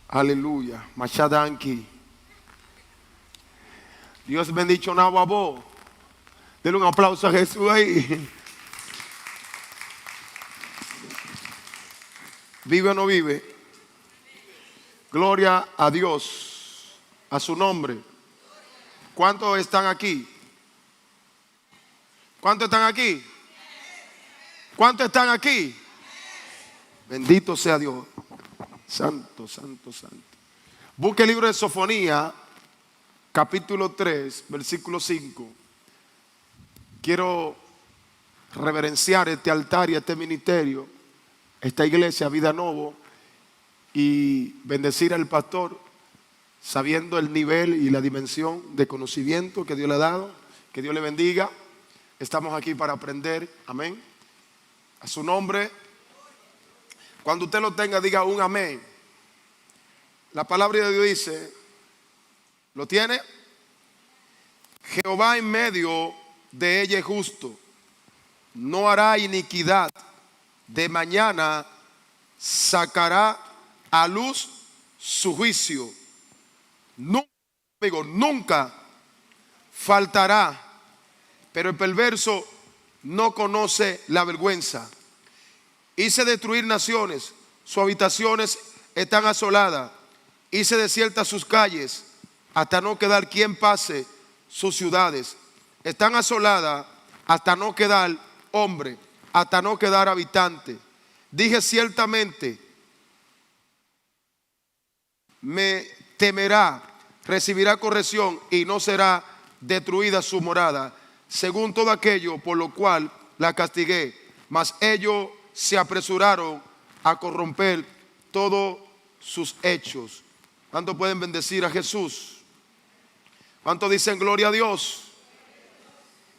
Aleluya. Machadanki. Dios bendicho Nabo Abo. Denle un aplauso a Jesús ahí. ¿Vive o no vive? Gloria a Dios, a su nombre. ¿Cuántos están aquí? ¿Cuántos están aquí? ¿Cuántos están aquí? Bendito sea Dios. Santo, santo, santo. Busque el libro de Sofonía, capítulo 3, versículo 5. Quiero reverenciar este altar y este ministerio, esta iglesia, Vida Novo, y bendecir al pastor, sabiendo el nivel y la dimensión de conocimiento que Dios le ha dado. Que Dios le bendiga. Estamos aquí para aprender. Amén. A su nombre. Cuando usted lo tenga, diga un amén. La palabra de Dios dice, ¿lo tiene? Jehová en medio de ella es justo, no hará iniquidad. De mañana sacará a luz su juicio. Nunca, amigo, nunca faltará, pero el perverso no conoce la vergüenza. Hice destruir naciones, sus habitaciones están asoladas. Hice desiertas sus calles, hasta no quedar quien pase sus ciudades. Están asoladas hasta no quedar hombre, hasta no quedar habitante. Dije ciertamente, me temerá, recibirá corrección y no será destruida su morada. según todo aquello por lo cual la castigué. Mas ellos se apresuraron a corromper todos sus hechos. ¿Cuánto pueden bendecir a Jesús? ¿Cuánto dicen gloria a Dios?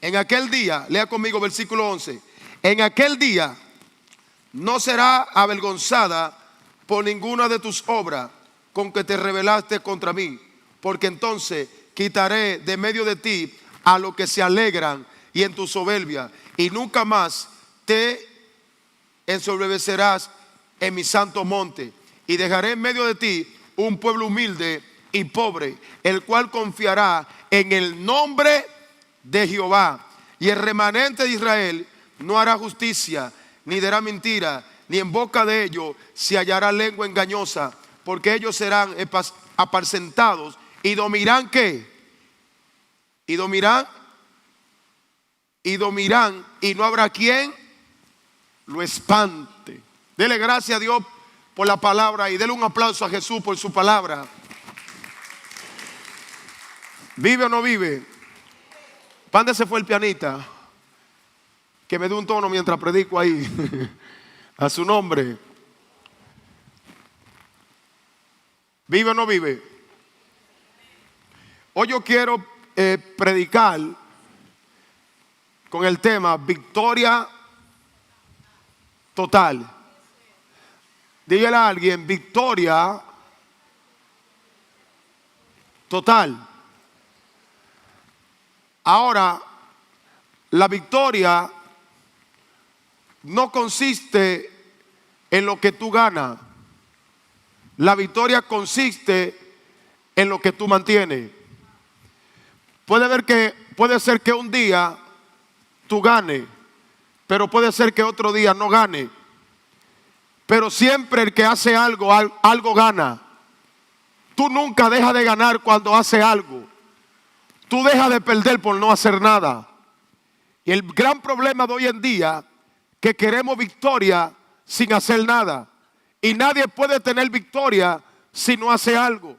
En aquel día, lea conmigo versículo 11. En aquel día no será avergonzada por ninguna de tus obras con que te rebelaste contra mí, porque entonces quitaré de medio de ti a los que se alegran y en tu soberbia, y nunca más te ensoberbecerás en mi santo monte, y dejaré en medio de ti un pueblo humilde y pobre, el cual confiará en el nombre de Jehová. Y el remanente de Israel no hará justicia, ni dirá mentira, ni en boca de ellos se hallará lengua engañosa, porque ellos serán apacentados y dominarán qué? Y dominarán, y dominarán, y no habrá quien lo espante. Dele gracias a Dios por la palabra y dele un aplauso a Jesús por su palabra. ¿Vive o no vive? ¿Dónde se fue el pianista? Que me dé un tono mientras predico ahí. A su nombre. ¿Vive o no vive? Hoy yo quiero predicar con el tema victoria total. Dígale a alguien, victoria total. Ahora, la victoria no consiste en lo que tú ganas. La victoria consiste en lo que tú mantienes. Puede ser que un día tú ganes, pero puede ser que otro día no gane. Pero siempre el que hace algo, algo gana. Tú nunca dejas de ganar cuando hace algo. Tú dejas de perder por no hacer nada. Y el gran problema de hoy en día, que queremos victoria sin hacer nada. Y nadie puede tener victoria si no hace algo.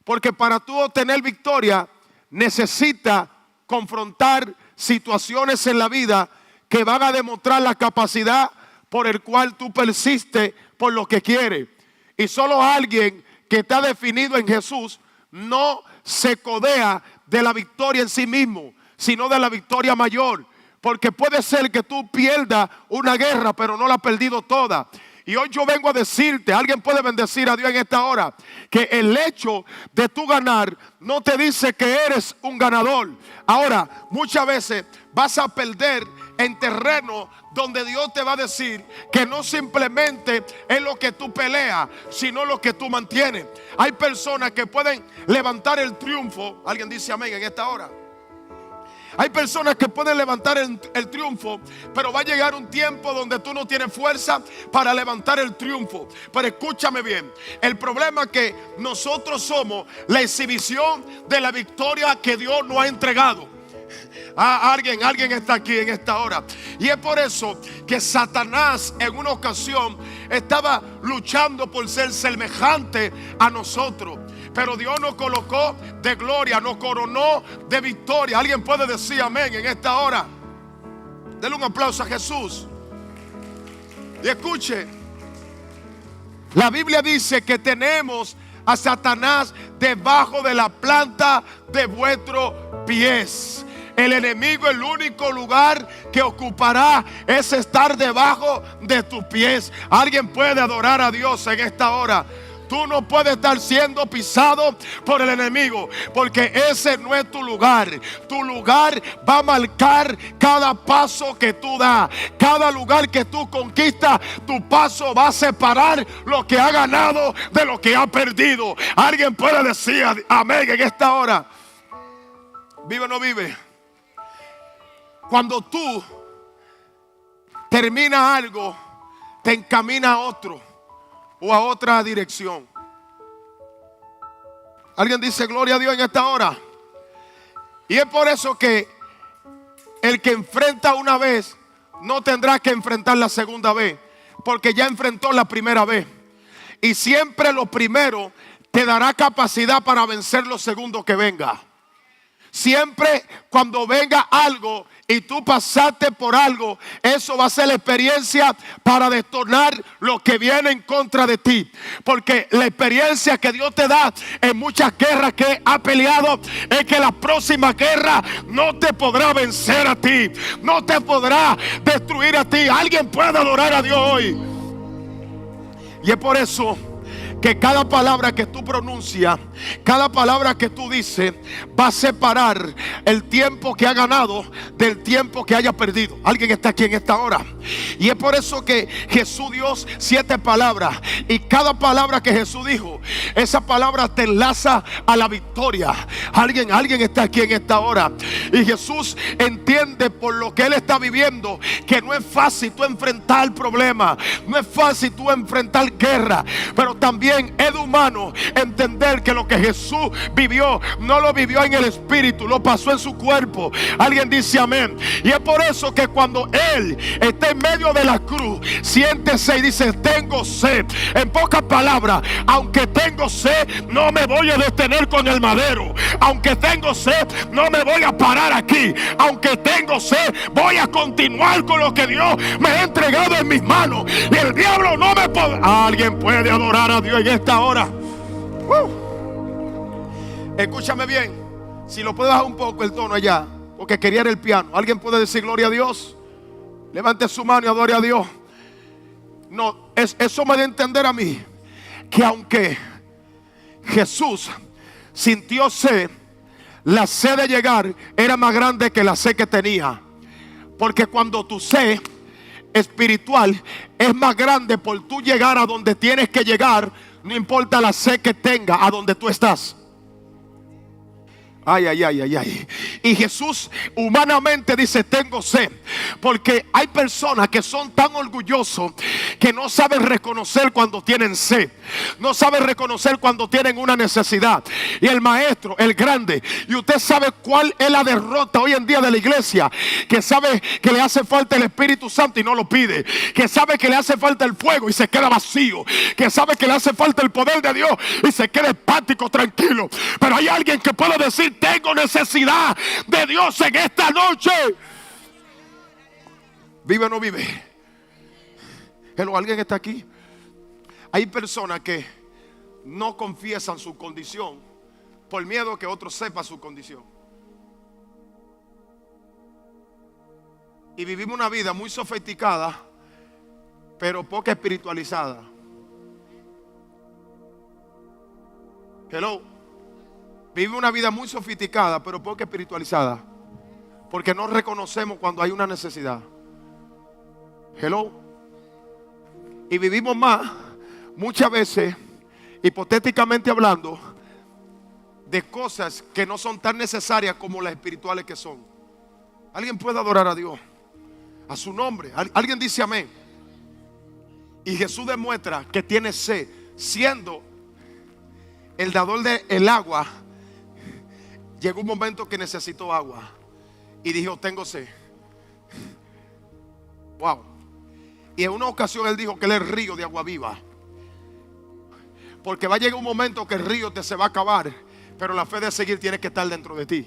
Porque para tú obtener victoria, necesita confrontar situaciones en la vida que van a demostrar la capacidad por el cual tú persistes por lo que quieres. Y solo alguien que está definido en Jesús no se codea de la victoria en sí mismo, sino de la victoria mayor. Porque puede ser que tú pierdas una guerra, pero no la has perdido toda. Y hoy yo vengo a decirte, alguien puede bendecir a Dios en esta hora, que el hecho de tú ganar no te dice que eres un ganador. Ahora, muchas veces vas a perder en terreno donde Dios te va a decir que no simplemente es lo que tú peleas, sino lo que tú mantienes. Hay personas que pueden levantar el triunfo. Alguien dice amén en esta hora. Hay personas que pueden levantar el triunfo, pero va a llegar un tiempo donde tú no tienes fuerza para levantar el triunfo. Pero escúchame bien, el problema es que nosotros somos la exhibición de la victoria que Dios nos ha entregado. Ah, alguien está aquí en esta hora. Y es por eso que Satanás en una ocasión estaba luchando por ser semejante a nosotros. Pero Dios nos colocó de gloria, nos coronó de victoria. Alguien puede decir amén en esta hora. Denle un aplauso a Jesús. Y escuche, la Biblia dice que tenemos a Satanás debajo de la planta de vuestros pies. El enemigo, el único lugar que ocupará es estar debajo de tus pies. Alguien puede adorar a Dios en esta hora. Tú no puedes estar siendo pisado por el enemigo, porque ese no es tu lugar. Tu lugar va a marcar cada paso que tú das. Cada lugar que tú conquistas, tu paso va a separar lo que ha ganado de lo que ha perdido. Alguien puede decir amén en esta hora. ¿Vive o no vive? Cuando tú terminas algo, te encamina a otro o a otra dirección. Alguien dice gloria a Dios en esta hora. Y es por eso que el que enfrenta una vez no tendrá que enfrentar la segunda vez, porque ya enfrentó la primera vez. Y siempre lo primero te dará capacidad para vencer lo segundo que venga. Siempre cuando venga algo y tú pasaste por algo, eso va a ser la experiencia para detonar lo que viene en contra de ti. Porque la experiencia que Dios te da en muchas guerras que ha peleado es que la próxima guerra no te podrá vencer a ti, no te podrá destruir a ti. Alguien puede adorar a Dios hoy. Y es por eso que cada palabra que tú pronuncias, cada palabra que tú dices, va a separar el tiempo que ha ganado del tiempo que haya perdido. Alguien está aquí en esta hora. Y es por eso que Jesús dio siete palabras. Y cada palabra que Jesús dijo, esa palabra te enlaza a la victoria. Alguien, alguien está aquí en esta hora. Y Jesús entiende por lo que él está viviendo que no es fácil tú enfrentar problemas, no es fácil tú enfrentar guerra, pero también es de humano entender que lo que Jesús vivió no lo vivió en el espíritu, lo pasó en su cuerpo. Alguien dice amén. Y es por eso que cuando él está en medio de la cruz, siéntese y dice, tengo sed. En pocas palabras, aunque tengo sed, no me voy a detener con el madero. Aunque tengo sed, no me voy a parar aquí. Aunque tengo sed, voy a continuar con lo que Dios me ha entregado en mis manos. Y el diablo no me podrá. Alguien puede adorar a Dios en esta hora. Escúchame bien. Si lo puedo bajar un poco el tono allá, porque quería el piano. ¿Alguien puede decir gloria a Dios? Levante su mano y adore a Dios. No, es, eso me da a entender a mí que aunque Jesús sintió sed, la sed de llegar era más grande que la sed que tenía. Porque cuando tu sed espiritual es más grande por tú llegar a donde tienes que llegar, no importa la sed que tenga, a donde tú estás. Ay, ay, ay, ay, ay. Y Jesús humanamente dice, tengo sed. Porque hay personas que son tan orgullosos que no saben reconocer cuando tienen sed. No saben reconocer cuando tienen una necesidad. Y el maestro, el grande, y usted sabe cuál es la derrota hoy en día de la iglesia. Que sabe que le hace falta el Espíritu Santo y no lo pide. Que sabe que le hace falta el fuego y se queda vacío. Que sabe que le hace falta el poder de Dios y se queda espático, tranquilo. Pero hay alguien que puede decir, tengo necesidad de Dios en esta noche. ¿Vive o no vive? Hello, ¿alguien está aquí? Hay personas que no confiesan su condición por miedo que otro sepa su condición. Y vivimos una vida muy sofisticada, pero poca espiritualizada. Hello. Vive una vida muy sofisticada, pero poco espiritualizada. Porque no reconocemos cuando hay una necesidad. Hello. Y vivimos más, muchas veces, hipotéticamente hablando, de cosas que no son tan necesarias como las espirituales que son. Alguien puede adorar a Dios, a su nombre. Alguien dice amén. Y Jesús demuestra que tiene sed, siendo el dador del agua. Llegó un momento que necesitó agua y dijo, tengo sed. Wow. Y en una ocasión él dijo que él es río de agua viva. Porque va a llegar un momento que el río te se va a acabar, pero la fe de seguir tiene que estar dentro de ti.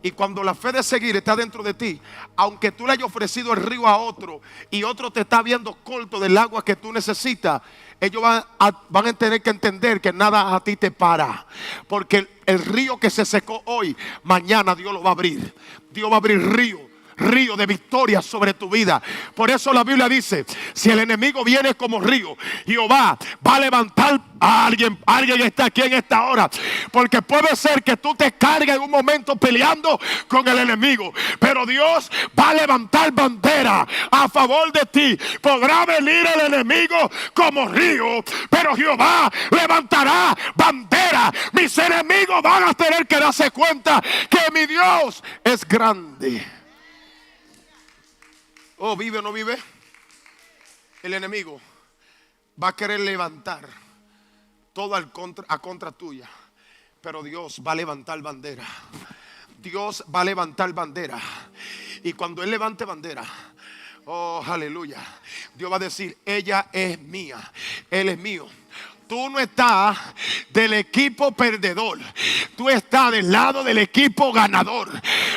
Y cuando la fe de seguir está dentro de ti, aunque tú le hayas ofrecido el río a otro y otro te está viendo corto del agua que tú necesitas, ellos van a, van a tener que entender que nada a ti te para. Porque el, el río que se secó hoy, mañana Dios lo va a abrir. Dios va a abrir río río de victoria sobre tu vida. Por eso la Biblia dice, si el enemigo viene como río, Jehová va a levantar a alguien. Alguien está aquí en esta hora. Porque puede ser que tú te cargues en un momento peleando con el enemigo. Pero Dios va a levantar bandera a favor de ti. Podrá venir el enemigo como río, pero Jehová levantará bandera. Mis enemigos van a tener que darse cuenta que mi Dios es grande. Oh, vive o no vive. El enemigo va a querer levantar todo al contra, a contra tuya. Pero Dios va a levantar bandera. Dios va a levantar bandera. Y cuando Él levante bandera, oh, aleluya. Dios va a decir, ella es mía, Él es mío. Tú no estás del equipo perdedor. Tú estás del lado del equipo ganador.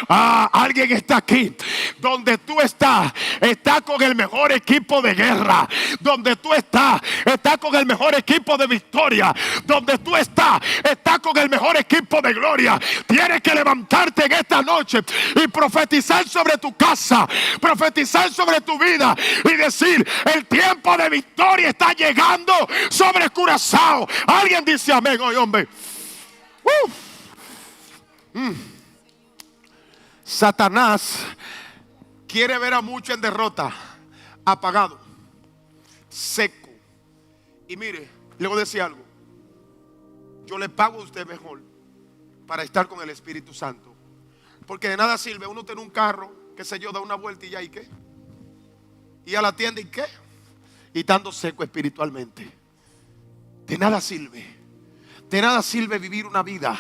Ah, alguien está aquí. Donde tú estás, está con el mejor equipo de guerra. Donde tú estás, está con el mejor equipo de victoria. Donde tú estás, está con el mejor equipo de gloria. Tienes que levantarte en esta noche y profetizar sobre tu casa, profetizar sobre tu vida y decir: el tiempo de victoria está llegando sobre Curazao. Alguien dice amén hoy, hombre. Satanás quiere ver a muchos en derrota, apagado, seco. Y mire, le voy a decir algo. Yo le pago a usted mejor para estar con el Espíritu Santo. Porque de nada sirve uno tener un carro, qué sé yo, da una vuelta y ya, ¿y qué? Y a la tienda, ¿y qué? Y estando seco espiritualmente. De nada sirve. De nada sirve vivir una vida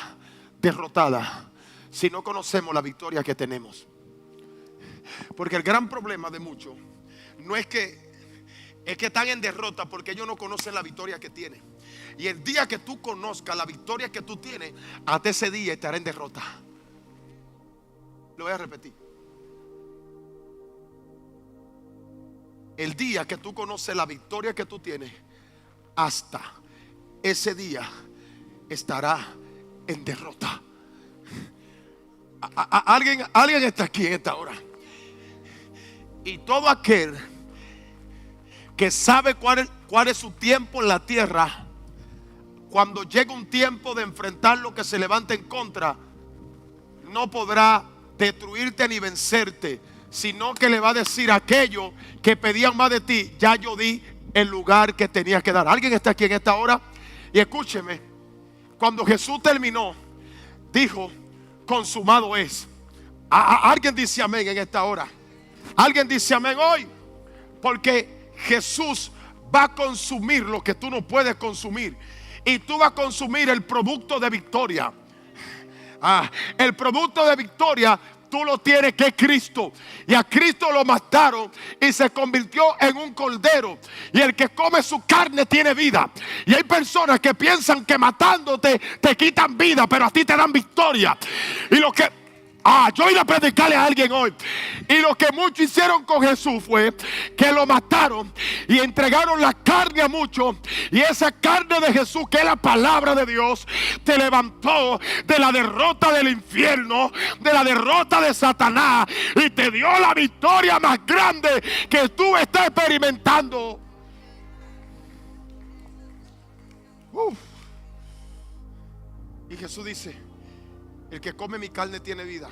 derrotada si no conocemos la victoria que tenemos. Porque el gran problema de muchos no es que es que están en derrota porque ellos no conocen la victoria que tienen. Y el día que tú conozcas la victoria que tú tienes, hasta ese día estará en derrota. Lo voy a repetir. El día que tú conoces la victoria que tú tienes, hasta ese día estará en derrota. Alguien está aquí en esta hora. Y todo aquel que sabe cuál es su tiempo en la tierra, cuando llega un tiempo de enfrentar lo que se levanta en contra, no podrá destruirte ni vencerte, sino que le va a decir aquello que pedían más de ti: ya yo di el lugar que tenía que dar. Alguien está aquí en esta hora y escúcheme, cuando Jesús terminó, dijo: consumado es. Alguien dice amén en esta hora. Alguien dice amén hoy. Porque Jesús va a consumir lo que tú no puedes consumir. Y tú vas a consumir el producto de victoria. El producto de victoria tú lo tienes, que es Cristo. Y a Cristo lo mataron y se convirtió en un cordero. Y el que come su carne tiene vida. Y hay personas que piensan que matándote te quitan vida, pero a ti te dan victoria. Y lo que... Ah, yo iba a predicarle a alguien hoy. Y lo que muchos hicieron con Jesús fue que lo mataron y entregaron la carne a muchos. Y esa carne de Jesús, que es la palabra de Dios, te levantó de la derrota del infierno, de la derrota de Satanás, y te dio la victoria más grande que tú estás experimentando. Uf. Y Jesús dice: el que come mi carne tiene vida.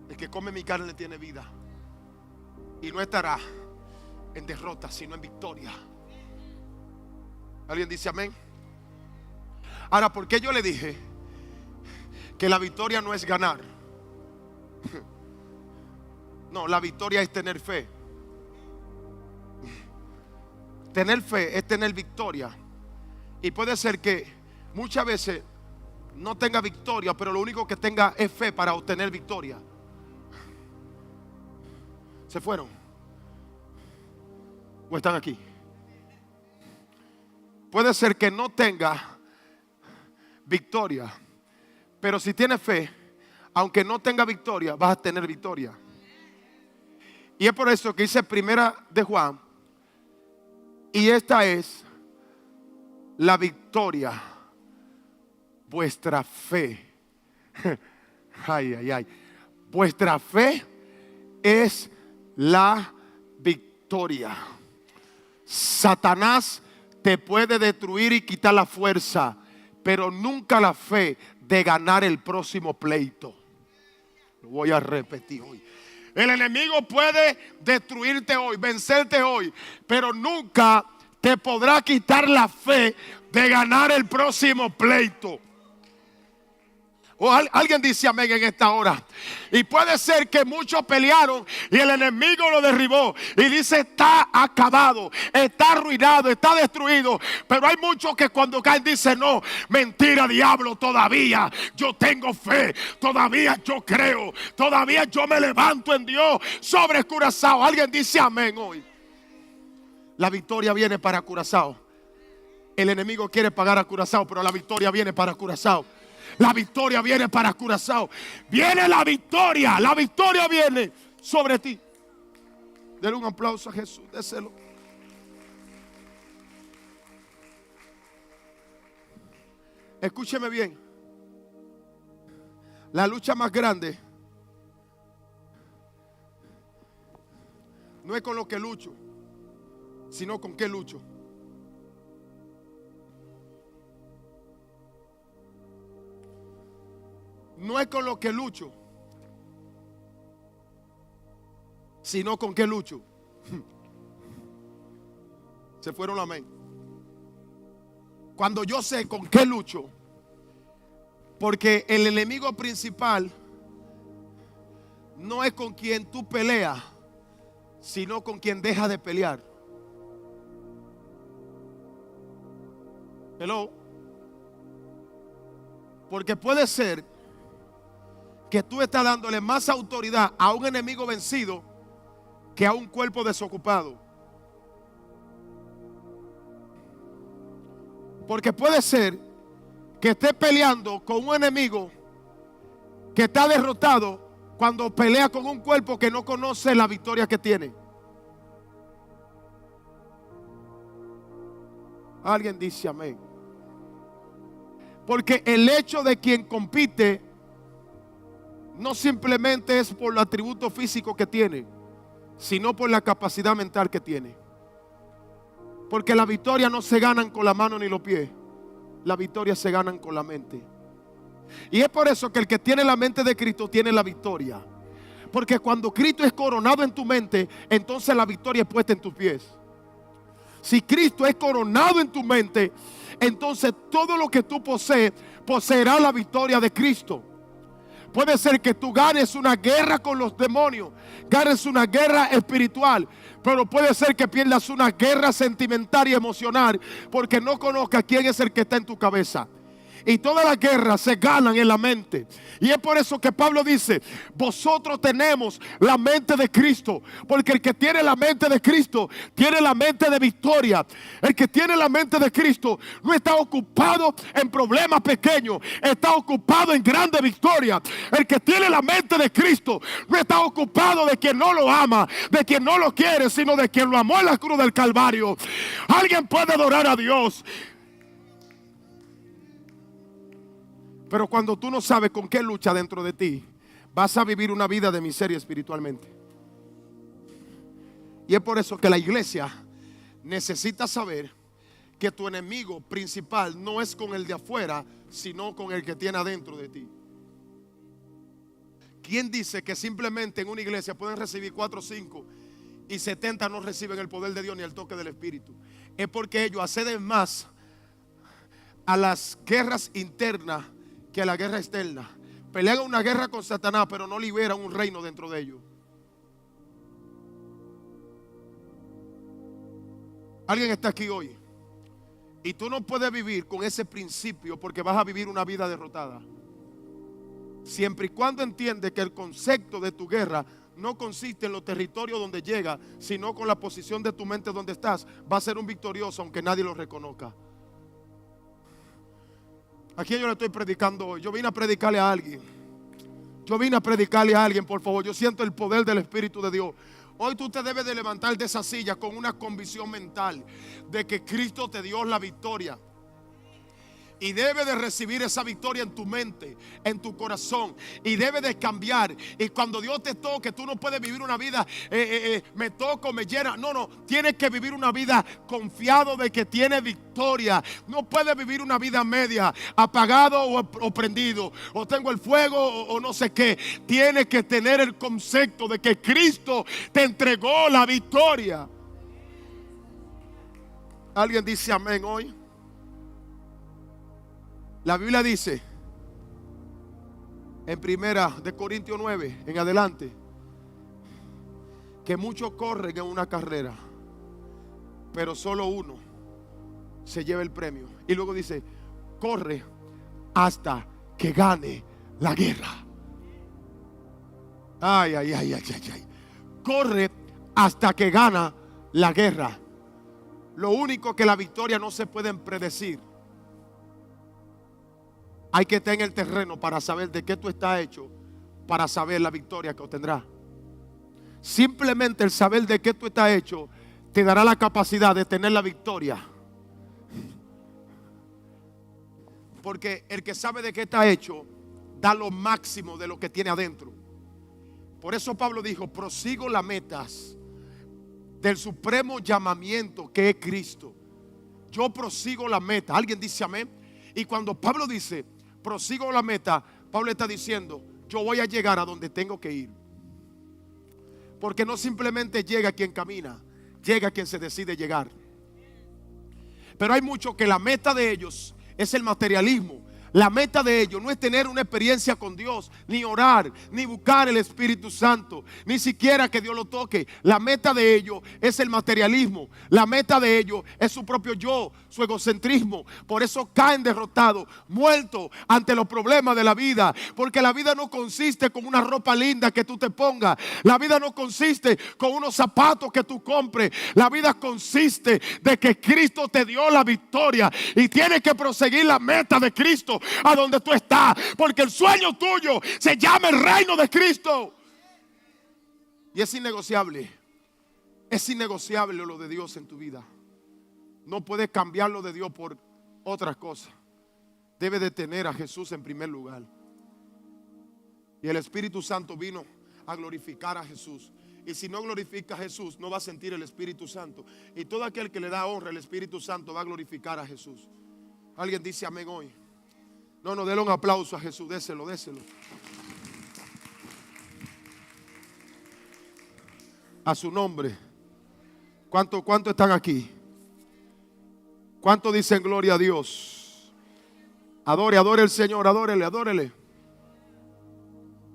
El que come mi carne tiene vida. Y no estará en derrota, sino en victoria. ¿Alguien dice amén? Ahora, ¿por qué yo le dije que la victoria no es ganar? No, la victoria es tener fe. Tener fe es tener victoria. Y puede ser que muchas veces no tenga victoria, pero lo único que tenga es fe para obtener victoria. ¿Se fueron? ¿O están aquí? Puede ser que no tenga victoria, pero si tiene fe, aunque no tenga victoria, vas a tener victoria. Y es por eso que dice Primera de Juan, y esta es la victoria, vuestra fe. Ay, ay, ay. Vuestra fe es la victoria. Satanás te puede destruir y quitar la fuerza, pero nunca la fe de ganar el próximo pleito. Lo voy a repetir hoy. El enemigo puede destruirte hoy, vencerte hoy, pero nunca te podrá quitar la fe de ganar el próximo pleito. O alguien dice amén en esta hora. Y puede ser que muchos pelearon y el enemigo lo derribó. Y dice: está acabado, está arruinado, está destruido. Pero hay muchos que cuando caen dicen: no, mentira, diablo, todavía yo tengo fe, todavía yo creo, todavía yo me levanto en Dios sobre Curazao. Alguien dice amén hoy. La victoria viene para Curazao. El enemigo quiere pagar a Curazao, pero la victoria viene para Curazao. La victoria viene para Curazao. Viene la victoria. La victoria viene sobre ti. Denle un aplauso a Jesús. Déselo. Escúcheme bien. La lucha más grande no es con lo que lucho, sino con qué lucho. No es con lo que lucho, sino con qué lucho. Se fueron la amén. Cuando yo sé con qué lucho, porque el enemigo principal no es con quien tú peleas, sino con quien deja de pelear. Hello. Porque puede ser que tú estás dándole más autoridad a un enemigo vencido que a un cuerpo desocupado. Porque puede ser que esté peleando con un enemigo que está derrotado cuando pelea con un cuerpo que no conoce la victoria que tiene. Alguien dice amén. Porque el hecho de quien compite no simplemente es por el atributo físico que tiene, sino por la capacidad mental que tiene. Porque la victoria no se ganan con la mano ni los pies. La victoria se ganan con la mente. Y es por eso que el que tiene la mente de Cristo tiene la victoria. Porque cuando Cristo es coronado en tu mente, entonces la victoria es puesta en tus pies. Si Cristo es coronado en tu mente, entonces todo lo que tú posees, poseerá la victoria de Cristo. Puede ser que tú ganes una guerra con los demonios, ganes una guerra espiritual, pero puede ser que pierdas una guerra sentimental y emocional porque no conozcas quién es el que está en tu cabeza. Y todas las guerras se ganan en la mente. Y es por eso que Pablo dice, vosotros tenemos la mente de Cristo. Porque el que tiene la mente de Cristo tiene la mente de victoria. El que tiene la mente de Cristo no está ocupado en problemas pequeños, está ocupado en grande victoria. El que tiene la mente de Cristo no está ocupado de quien no lo ama, de quien no lo quiere, sino de quien lo amó en la cruz del Calvario. Alguien puede adorar a Dios. Pero cuando tú no sabes con qué lucha dentro de ti, vas a vivir una vida de miseria espiritualmente. Y es por eso que la iglesia necesita saber que tu enemigo principal no es con el de afuera, sino con el que tiene adentro de ti. ¿Quién dice que simplemente en una iglesia pueden recibir 4 o 5 y 70 no reciben el poder de Dios ni el toque del Espíritu? Es porque ellos acceden más a las guerras internas que a la guerra externa. Pelean una guerra con Satanás, pero no liberan un reino dentro de ellos. Alguien está aquí hoy y tú no puedes vivir con ese principio porque vas a vivir una vida derrotada. Siempre y cuando entiendes que el concepto de tu guerra no consiste en los territorios donde llega, sino con la posición de tu mente donde estás, va a ser un victorioso aunque nadie lo reconozca. ¿A quién yo le estoy predicando hoy? Yo vine a predicarle a alguien. Yo vine a predicarle a alguien, por favor. Yo siento el poder del Espíritu de Dios. Hoy tú te debes de levantar de esa silla con una convicción mental de que Cristo te dio la victoria. Y debe de recibir esa victoria en tu mente, en tu corazón. Y debe de cambiar. Y cuando Dios te toque, tú no puedes vivir una vida, me toco, me llena. No, no, tienes que vivir una vida confiado de que tiene victoria. No puedes vivir una vida media, apagado o prendido, o tengo el fuego o no sé qué. Tienes que tener el concepto de que Cristo te entregó la victoria. ¿Alguien dice amén hoy? La Biblia dice en Primera de Corintios 9 en adelante que muchos corren en una carrera, pero solo uno se lleva el premio. Y luego dice, corre hasta que gane la guerra. Ay, ay, ay, ay, ay, ay. Corre hasta que gana la guerra. Lo único que la victoria no se pueden predecir. Hay que estar en el terreno para saber de qué tú estás hecho, para saber la victoria que obtendrás. Simplemente el saber de qué tú estás hecho te dará la capacidad de tener la victoria. Porque el que sabe de qué está hecho, da lo máximo de lo que tiene adentro. Por eso Pablo dijo, prosigo las metas del supremo llamamiento que es Cristo. Yo prosigo la meta. Alguien dice amén. Y cuando Pablo dice, prosigo la meta, Pablo está diciendo, yo voy a llegar a donde tengo que ir. Porque no simplemente llega quien camina, llega quien se decide llegar. Pero hay muchos que la meta de ellos es el materialismo. La meta de ellos no es tener una experiencia con Dios, ni orar, ni buscar el Espíritu Santo, ni siquiera que Dios lo toque. La meta de ellos es el materialismo. La meta de ellos es su propio yo, su egocentrismo. Por eso caen derrotados, muertos ante los problemas de la vida. Porque la vida no consiste con una ropa linda que tú te pongas. La vida no consiste con unos zapatos que tú compres. La vida consiste de que Cristo te dio la victoria y tienes que proseguir la meta de Cristo a donde tú estás, porque el sueño tuyo se llama el reino de Cristo. Y es innegociable. Es innegociable lo de Dios en tu vida. No puedes cambiar lo de Dios por otras cosas. Debe de tener a Jesús en primer lugar. Y el Espíritu Santo vino a glorificar a Jesús. Y si no glorifica a Jesús, no va a sentir el Espíritu Santo. Y todo aquel que le da honra al Espíritu Santo va a glorificar a Jesús. Alguien dice amén hoy. No, no, déle un aplauso a Jesús, déselo, déselo. A su nombre. ¿Cuánto, cuánto están aquí? ¿Cuánto dicen gloria a Dios? Adore, adore al Señor, adórele, adórele.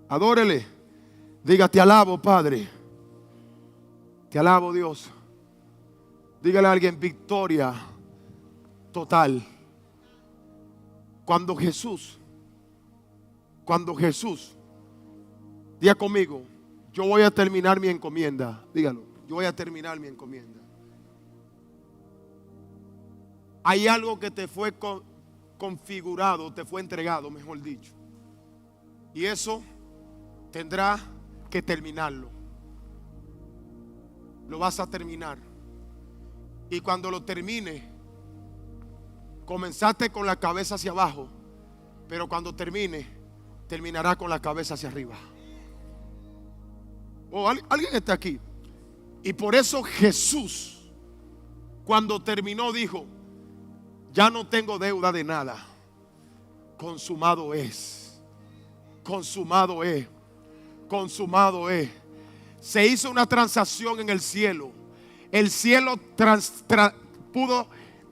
Adórele. Diga, te alabo, Padre. Te alabo, Dios. Dígale a alguien, victoria total. Cuando Jesús, cuando Jesús, diga conmigo, yo voy a terminar mi encomienda. Dígalo, yo voy a terminar mi encomienda. Hay algo que te fue configurado, te fue entregado, mejor dicho. Y eso tendrá que terminarlo. Lo vas a terminar. Y cuando lo termine, comenzaste con la cabeza hacia abajo, pero cuando termine, terminará con la cabeza hacia arriba. Oh, alguien está aquí. Y por eso Jesús, cuando terminó, dijo: Ya no tengo deuda de nada. Consumado es. Consumado es. Consumado es. Se hizo una transacción en el cielo. El cielo pudo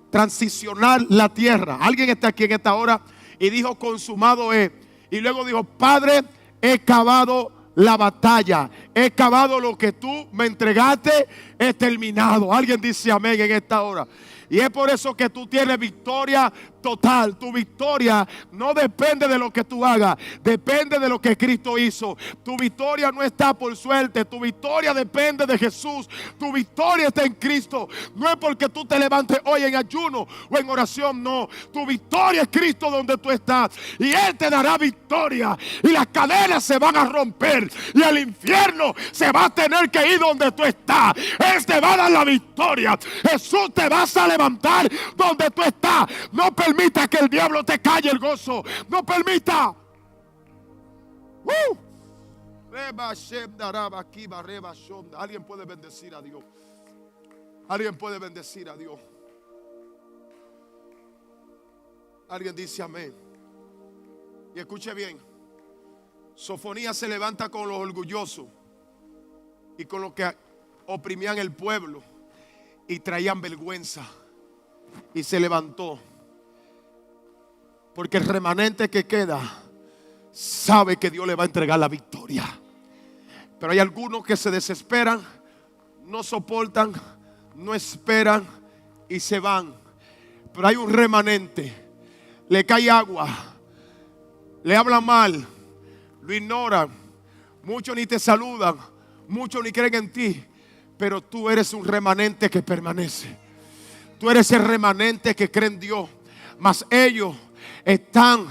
transicionar la tierra. Alguien está aquí en esta hora y dijo: consumado es. Y luego dijo: Padre, he acabado la batalla. He acabado lo que tú me entregaste. He terminado. Alguien dice amén en esta hora. Y es por eso que tú tienes victoria total. Tu victoria no depende de lo que tú hagas, depende de lo que Cristo hizo. Tu victoria no está por suerte, tu victoria depende de Jesús. Tu victoria está en Cristo. No es porque tú te levantes hoy en ayuno o en oración, no. Tu victoria es Cristo donde tú estás. Y Él te dará victoria. Y las cadenas se van a romper. Y el infierno se va a tener que ir donde tú estás. Él te va a dar la victoria. Jesús te va a levantar donde tú estás. No permita que el diablo te calle el gozo. No permita. Alguien puede bendecir a Dios. Alguien puede bendecir a Dios. Alguien dice amén. Y escuche bien. Sofonías se levanta con los orgullosos y con los que oprimían el pueblo y traían vergüenza. Y se levantó. Porque el remanente que queda sabe que Dios le va a entregar la victoria. Pero hay algunos que se desesperan, no soportan, no esperan y se van. Pero hay un remanente. Le cae agua, le hablan mal, lo ignoran. Muchos ni te saludan, muchos ni creen en ti. Pero tú eres un remanente que permanece. Tú eres el remanente que cree en Dios. Mas ellos están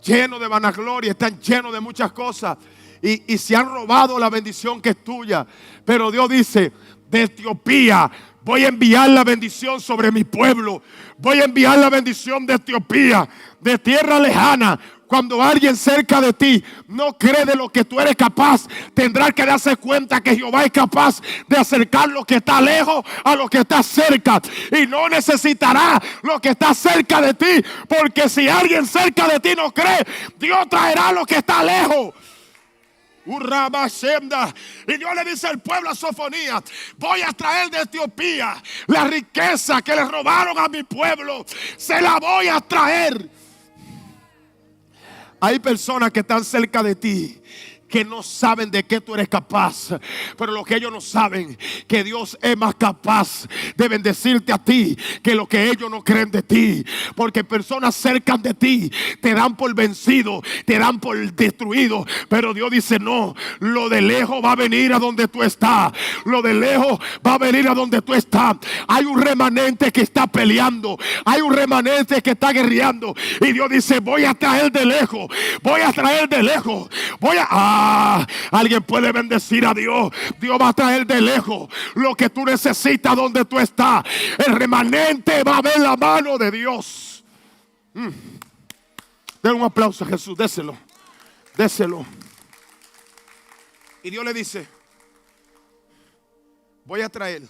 llenos de vanagloria, están llenos de muchas cosas. Y, y se han robado la bendición que es tuya. Pero Dios dice, de Etiopía voy a enviar la bendición sobre mi pueblo. Voy a enviar la bendición de Etiopía, de tierra lejana. Cuando alguien cerca de ti no cree de lo que tú eres capaz, tendrá que darse cuenta que Jehová es capaz de acercar lo que está lejos a lo que está cerca. Y no necesitará lo que está cerca de ti, porque si alguien cerca de ti no cree, Dios traerá lo que está lejos. Y Dios le dice al pueblo a Sofonía: Voy a traer de Etiopía la riqueza que le robaron a mi pueblo. Se la voy a traer. Hay personas que están cerca de ti que no saben de qué tú eres capaz. Pero lo que ellos no saben, que Dios es más capaz de bendecirte a ti que lo que ellos no creen de ti. Porque personas cerca de ti te dan por vencido, te dan por destruido. Pero Dios dice, no, lo de lejos va a venir a donde tú estás. Lo de lejos va a venir a donde tú estás. Hay un remanente que está peleando. Hay un remanente que está guerreando. Y Dios dice, voy a traer de lejos. Voy a traer de lejos. Voy a... Ah, alguien puede bendecir a Dios. Dios va a traer de lejos lo que tú necesitas donde tú estás. El remanente va a ver la mano de Dios. Mm. Den un aplauso a Jesús. Déselo. Déselo. Y Dios le dice, voy a traer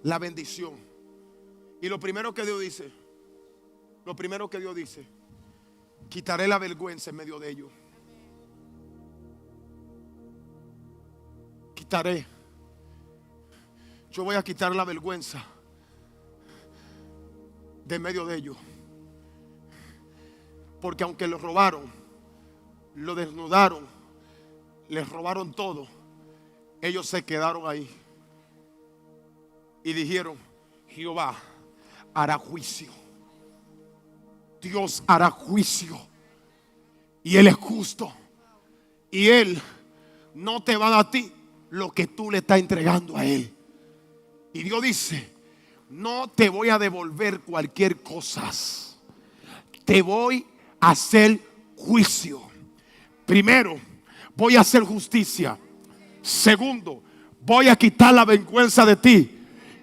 la bendición. Y lo primero que Dios dice, lo primero que Dios dice, quitaré la vergüenza en medio de ellos. Quitaré. Yo voy a quitar la vergüenza de medio de ellos. Porque aunque lo robaron, lo desnudaron, les robaron todo, ellos se quedaron ahí. Y dijeron, Jehová hará juicio. Dios hará juicio. Y Él es justo. Y Él no te va a dar a ti lo que tú le estás entregando a Él. Y Dios dice, no te voy a devolver cualquier cosa. Te voy a hacer juicio. Primero, voy a hacer justicia. Segundo, voy a quitar la vergüenza de ti.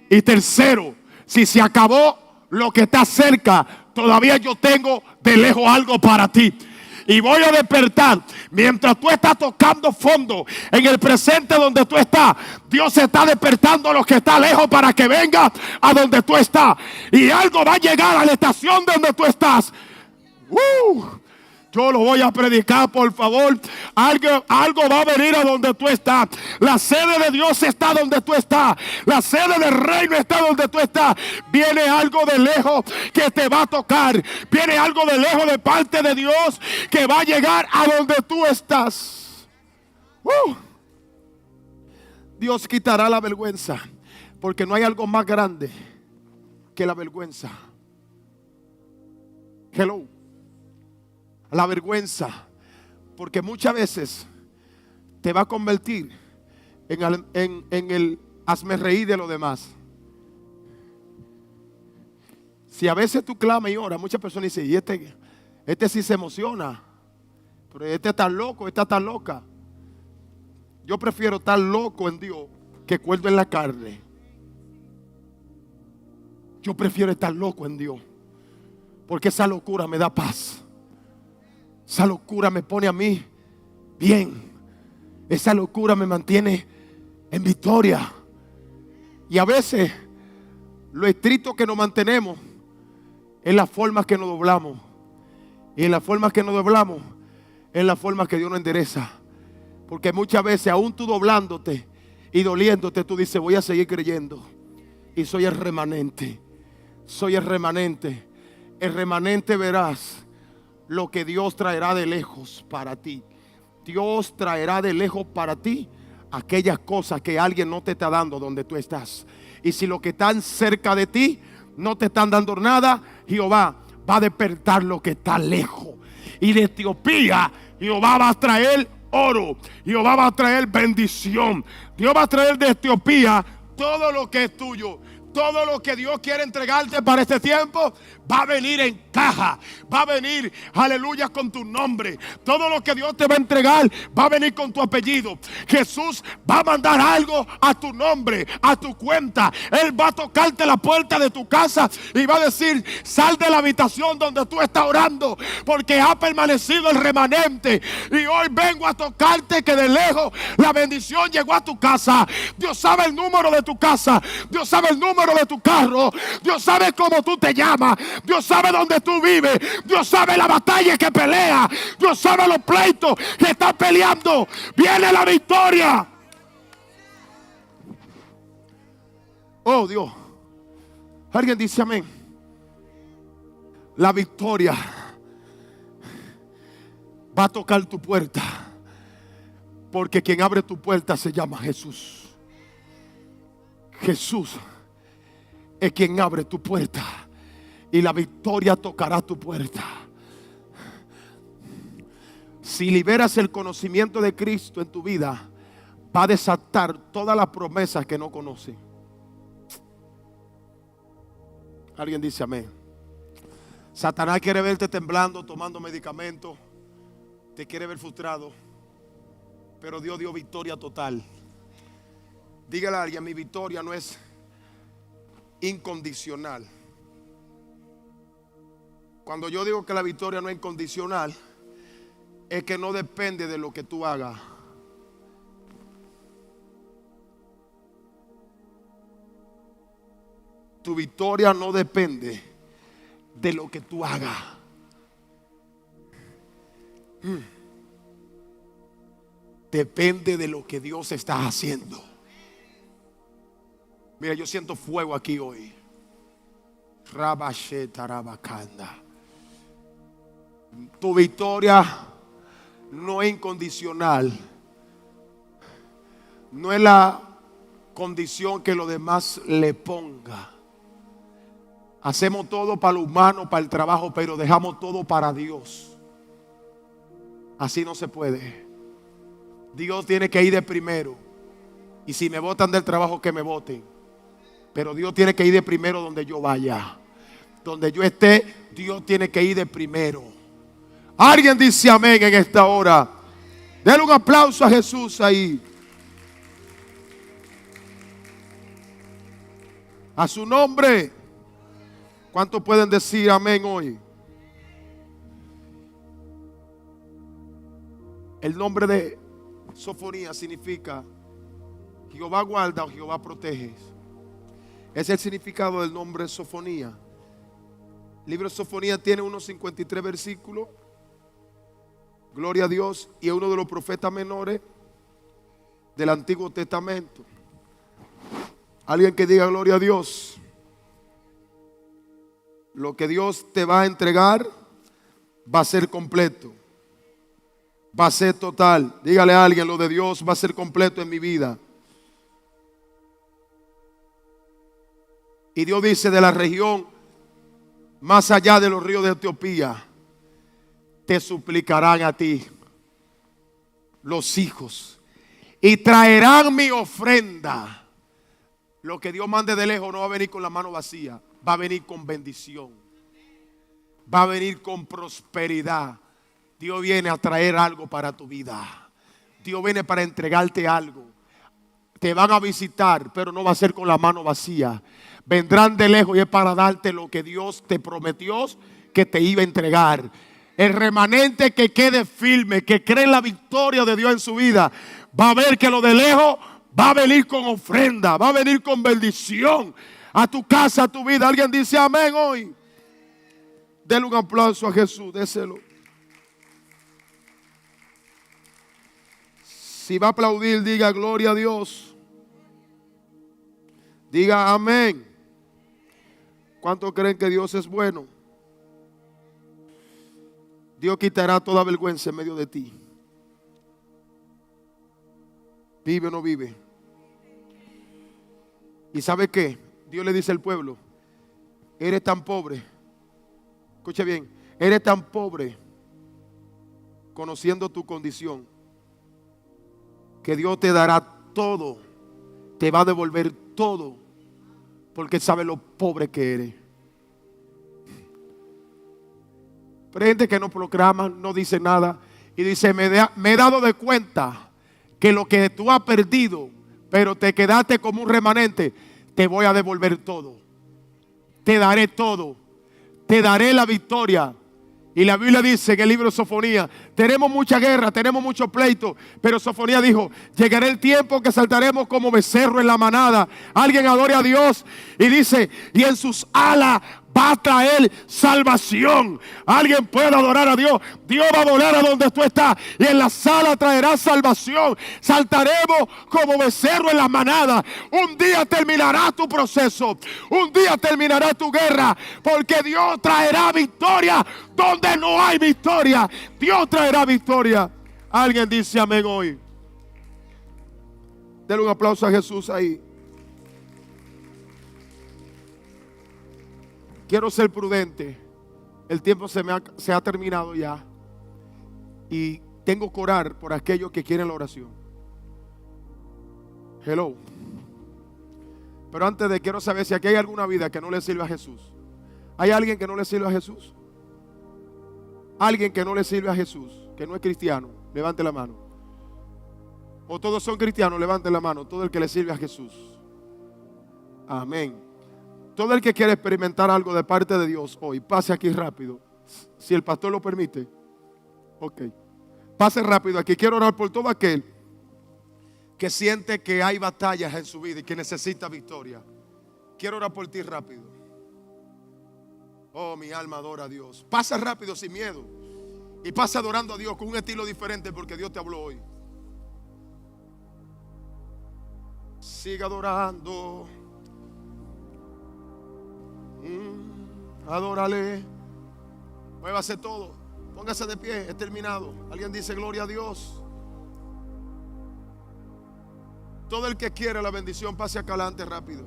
Y tercero, si se acabó lo que está cerca, todavía yo tengo de lejos algo para ti. Y voy a despertar. Mientras tú estás tocando fondo en el presente donde tú estás, Dios está despertando a los que están lejos para que venga a donde tú estás. Y algo va a llegar a la estación donde tú estás. Uh, yo lo voy a predicar, por favor. Algo, algo va a venir a donde tú estás. La sede de Dios está donde tú estás. La sede del reino está donde tú estás. Viene algo de lejos que te va a tocar. Viene algo de lejos de parte de Dios que va a llegar a donde tú estás. Uh. Dios quitará la vergüenza. Porque no hay algo más grande que la vergüenza. Hello la vergüenza. Porque muchas veces te va a convertir en, en, en el hazme reír de los demás. Si a veces tú clamas y oras, muchas personas dicen, y este, este sí se emociona, pero este está loco, esta está loca. Yo prefiero estar loco en Dios que cuerdo en la carne. Yo prefiero estar loco en Dios, porque esa locura me da paz. Esa locura me pone a mí bien. Esa locura me mantiene en victoria. Y a veces lo estricto que nos mantenemos es la forma que nos doblamos. Y en la forma que nos doblamos es la forma que Dios nos endereza. Porque muchas veces, aún tú doblándote y doliéndote, tú dices, voy a seguir creyendo. Y soy el remanente. Soy el remanente. El remanente verás lo que Dios traerá de lejos para ti. Dios traerá de lejos para ti aquellas cosas que alguien no te está dando donde tú estás. Y si lo que están cerca de ti no te están dando nada, Jehová va a despertar lo que está lejos. Y de Etiopía, Jehová va a traer oro. Jehová va a traer bendición. Dios va a traer de Etiopía todo lo que es tuyo. Todo lo que Dios quiere entregarte para este tiempo va a venir en caja. Va a venir, aleluya, con tu nombre. Todo lo que Dios te va a entregar va a venir con tu apellido. Jesús va a mandar algo a tu nombre, a tu cuenta. Él va a tocarte la puerta de tu casa y va a decir, sal de la habitación donde tú estás orando, porque ha permanecido el remanente. Y hoy vengo a tocarte que de lejos la bendición llegó a tu casa. Dios sabe el número de tu casa. Dios sabe el número de tu carro. Dios sabe cómo tú te llamas. Dios sabe dónde tú vives. Dios sabe la batalla que pelea. Dios sabe los pleitos que estás peleando. Viene la victoria. Oh Dios. Alguien dice amén. La victoria va a tocar tu puerta. Porque quien abre tu puerta se llama Jesús. Jesús es quien abre tu puerta. Y la victoria tocará tu puerta. Si liberas el conocimiento de Cristo en tu vida, va a desatar todas las promesas que no conoce. Alguien dice amén. Satanás quiere verte temblando, tomando medicamentos. Te quiere ver frustrado. Pero Dios dio victoria total. Dígale a alguien, mi victoria no es incondicional. Cuando yo digo que la victoria no es incondicional, es que no depende de lo que tú hagas. Tu victoria no depende de lo que tú hagas. Depende de lo que Dios está haciendo. Mira, yo siento fuego aquí hoy. Rabashe tarabakanda. Tu victoria no es incondicional. No es la condición que los demás le ponga. Hacemos todo para lo humano, para el trabajo, pero dejamos todo para Dios. Así no se puede. Dios tiene que ir de primero. Y si me botan del trabajo, que me boten. Pero Dios tiene que ir de primero donde yo vaya. Donde yo esté, Dios tiene que ir de primero. Alguien dice amén en esta hora. Denle un aplauso a Jesús ahí. A su nombre. ¿Cuántos pueden decir amén hoy? El nombre de Sofonías significa Jehová guarda o Jehová protege. Ese es el significado del nombre Sofonía. El libro de Sofonía tiene unos 53 versículos. Gloria a Dios. Y es uno de los profetas menores del Antiguo Testamento. Alguien que diga gloria a Dios. Lo que Dios te va a entregar va a ser completo. Va a ser total. Dígale a alguien, lo de Dios va a ser completo en mi vida. Y Dios dice, de la región más allá de los ríos de Etiopía, te suplicarán a ti los hijos y traerán mi ofrenda. Lo que Dios mande de lejos no va a venir con la mano vacía, va a venir con bendición, va a venir con prosperidad. Dios viene a traer algo para tu vida. Dios viene para entregarte algo. Te van a visitar, pero no va a ser con la mano vacía. Vendrán de lejos y es para darte lo que Dios te prometió que te iba a entregar. El remanente que quede firme, que cree en la victoria de Dios en su vida, va a ver que lo de lejos va a venir con ofrenda, va a venir con bendición a tu casa, a tu vida. Alguien dice amén hoy. Denle un aplauso a Jesús, déselo. Si va a aplaudir, diga gloria a Dios. Diga amén. ¿Cuántos creen que Dios es bueno? Dios quitará toda vergüenza en medio de ti. ¿Vive o no vive? ¿Y sabe qué? Dios le dice al pueblo, eres tan pobre. Escuche bien, eres tan pobre conociendo tu condición, que Dios te dará todo, te va a devolver todo Porque Él sabe lo pobre que eres. Pero hay gente que no proclama, no dice nada. Y dice, me, me he dado de cuenta que lo que tú has perdido, pero te quedaste como un remanente, te voy a devolver todo. Te daré todo. Te daré la victoria. Y la Biblia dice en el libro de Sofonía, tenemos mucha guerra, tenemos mucho pleito, pero Sofonía dijo, llegará el tiempo que saltaremos como becerro en la manada. Alguien adore a Dios y dice, y en sus alas va a traer salvación. Alguien puede adorar a Dios. Dios va a volar a donde tú estás y en la sala traerá salvación. Saltaremos como becerro en la manada. Un día terminará tu proceso. Un día terminará tu guerra. Porque Dios traerá victoria donde no hay victoria. Dios traerá victoria. Alguien dice amén hoy. Denle un aplauso a Jesús ahí. Quiero ser prudente. El tiempo se me ha, se ha terminado ya. Y tengo que orar por aquellos que quieren la oración. Hello. Pero antes de quiero saber si aquí hay alguna vida que no le sirve a Jesús. ¿Hay alguien que no le sirve a Jesús? Alguien que no le sirve a Jesús, que no es cristiano, levante la mano. O todos son cristianos, levante la mano. Todo el que le sirve a Jesús. Amén. Todo el que quiere experimentar algo de parte de Dios hoy, pase aquí rápido. Si el pastor lo permite. Ok. Pase rápido aquí. Quiero orar por todo aquel que siente que hay batallas en su vida y que necesita victoria. Quiero orar por ti rápido. Oh, mi alma adora a Dios. Pasa rápido sin miedo. Y pasa adorando a Dios con un estilo diferente porque Dios te habló hoy. Siga adorando. Adórale. Muévase todo. Póngase de pie. He terminado. Alguien dice gloria a Dios. Todo el que quiera la bendición, pase acá adelante rápido.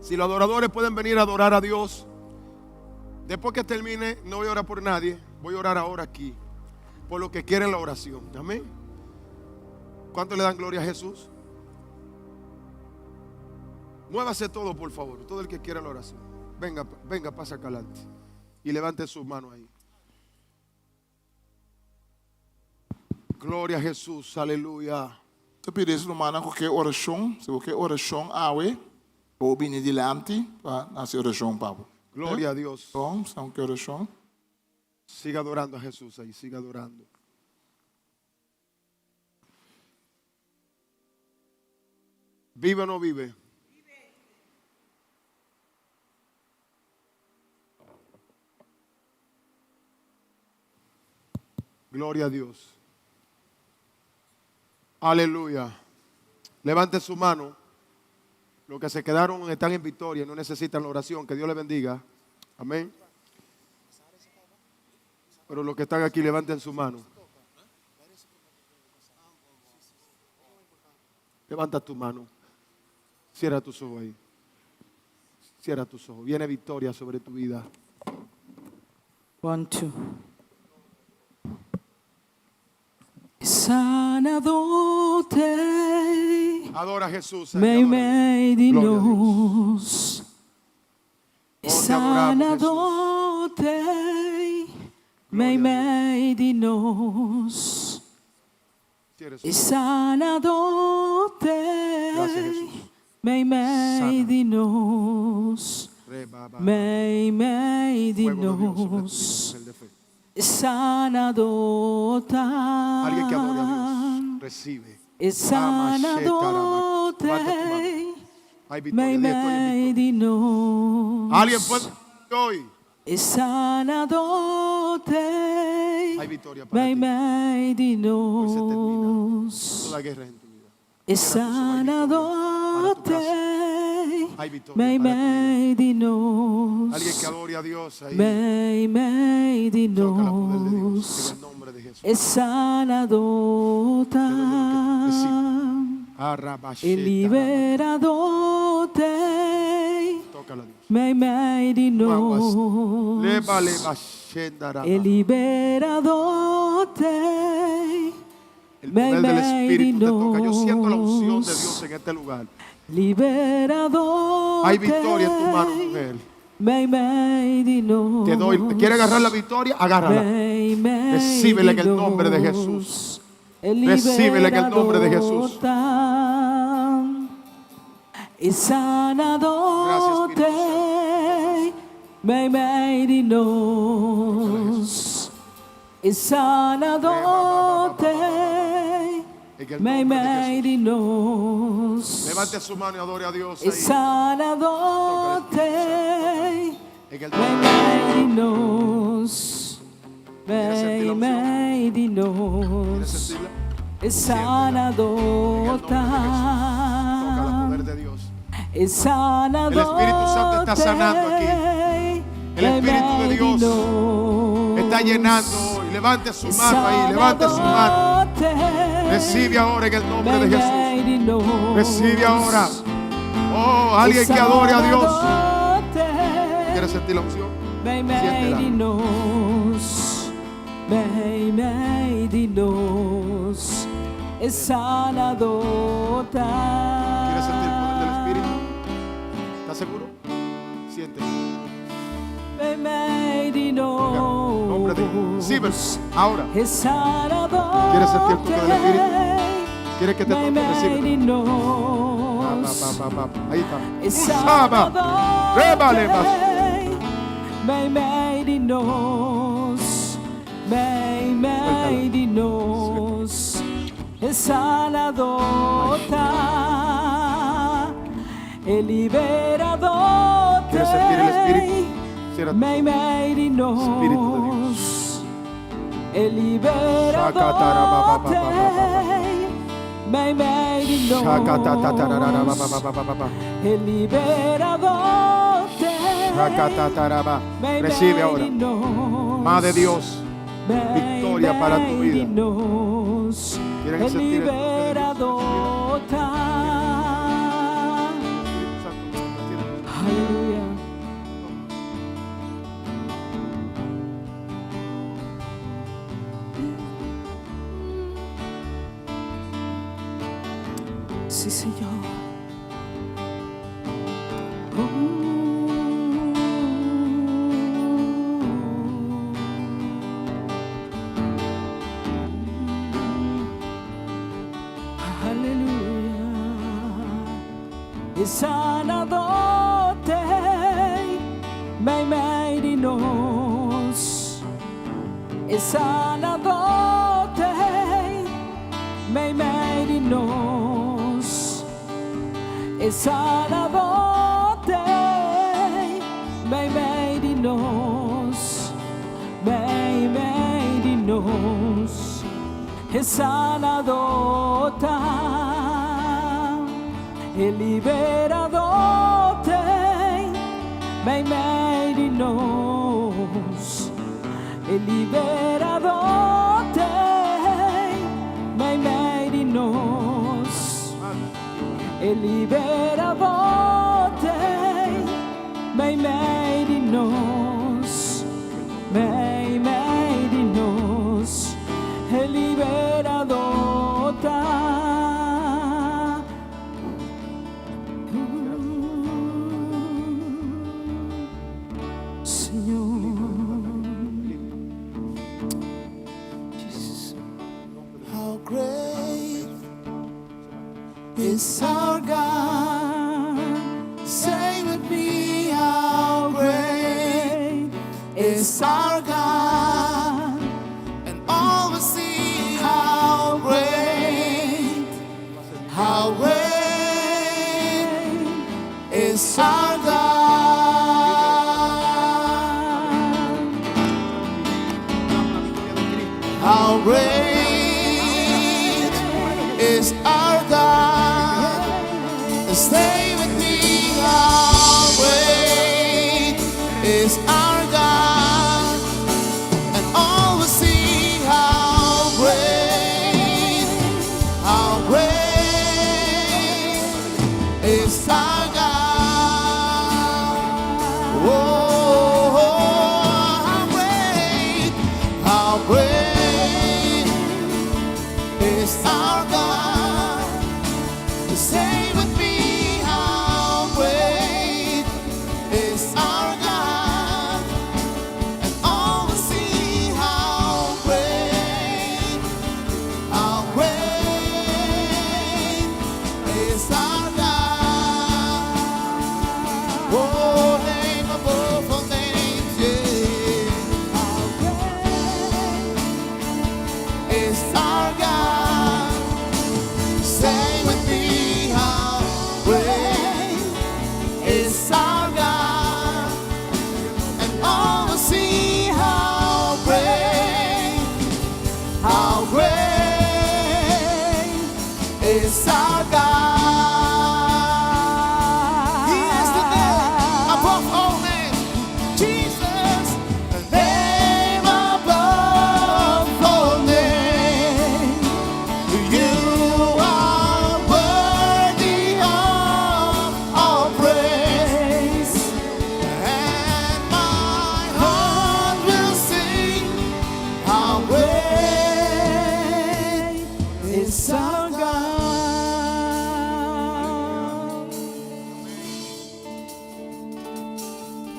Si los adoradores pueden venir a adorar a Dios, después que termine, no voy a orar por nadie, voy a orar ahora aquí, por los que quieren la oración. Amén. ¿Cuánto le dan gloria a Jesús? Muévase todo, por favor, todo el que quiera la oración. Venga, venga, pasa acá adelante y levante sus manos ahí. Gloria a Jesús, aleluya. Ta pidi rumannan ku ke orashon, si bo ke orashon awe, por bini dilanti pa hasi orashon pa bo. Gloria a Dios. Bon, si ke orashon. Siga adorando a Jesús ahí, siga adorando. ¿Vive o no vive? Gloria a Dios. Aleluya. Levante su mano. Los que se quedaron están en victoria, no necesitan la oración. Que Dios les bendiga. Amén. Pero los que están aquí, levanten su mano. Levanta tu mano. Cierra tus ojos ahí. Cierra tus ojos. Viene victoria sobre tu vida. One, two. Sanadó t'ei. Adora a Jesús. ahí, Mei adórale. mei di Gloria a Dios. nos. Oh, te adoramos, Sanadó t'ei. Mei mei di nos. Cierre sus ojos. Sanadó Gracias, t'ei. Jesús. Mei mei Sana. di nos. Re, ba, ba, Mei mei di Fuego de Dios sobre tu vida, nos. mujer de fe. Sanadó ta. Alguien que adore a Dios. Recibe. Sanadó Levanta tu mano. t'ei. Hay victoria. Mei Di, estoy en mei victoria. di nos. Alguien puede hoy. Sanadó t'ei. Hay victoria para Mei ti. mei di Hoy se termina nos. toda guerra en tu vida. Sanadó Para tu casa. t'ei. Hay victoria Mei para tu vida. mei di nos. Alguien que adore a Dios ahí. Mei mei di Toca la poder de Dios. nos. En el nombre de Jesús. Sanadó ta. Te doy lo que recibe. E Arrabasheta, liberadó t'ei. Tócala, Dios. Mei mei di Aguas. nos. Leba, leba, shenda, raba. E liberadó t'ei. El poder del Espíritu te toca. Yo siento la unción de Dios en este lugar. Hay victoria en tu mano, mujer. Te doy. ¿Quieres agarrar la victoria? Agárrala. Recíbela en el nombre de Jesús. Recíbela en el nombre de Jesús. Gracias, Espíritu Santo. En el nombre de Jesús. Levante su mano y adore a Dios ahí. En el nombre de Jesús. ¿Quieres sentir la unción? ¿Quieres sentirla? Siéntela. En el nombre de Jesús. Toca el poder de Dios. El Espíritu Santo está sanando aquí. El Espíritu de Dios está llenando hoy. Levante su mano ahí. Levante su mano. Recibe ahora en el nombre de Jesús. Recibe ahora. Oh, alguien que adore a Dios. ¿Quieres sentir la unción? Siéntela. ¿Quieres sentir el poder del Espíritu? ¿Estás seguro? Siente. Nombre de Recibe ahora. ¿Quieres sentir el toque del Espíritu? ¿Quieres que te toque? Recibe. Pa, pa, pa, pa. Ahí está. Usaba. Rebale, mas. ¿Quieres sentir el Espíritu? Cierra tus ojos. Espíritu de Dios. Recibe ahora. Más de Dios. Victoria para tu vida. ¿Quieren sentir el toque de Dios? Espíritu Santo, Aleluya. Sí, Señor. Aleluya. E sanador t'ei meimei di nos. E sanador t'ei meimei di nos. E sanador t'ei meimei di nos. Meimei di nos. E sanador ta. E liberador t'ei meimei di nos. E liberador t'ei meimei di nos. E liberador t'ei meimei di nos. Meimei di nos. E liberador ta. Señor. Jesus. How great is our God? Say with me, how great is our God? And all will see how great is our God. How great is our God? Stay with me. How great is our God? And all will see how great is our God. Oh, how great is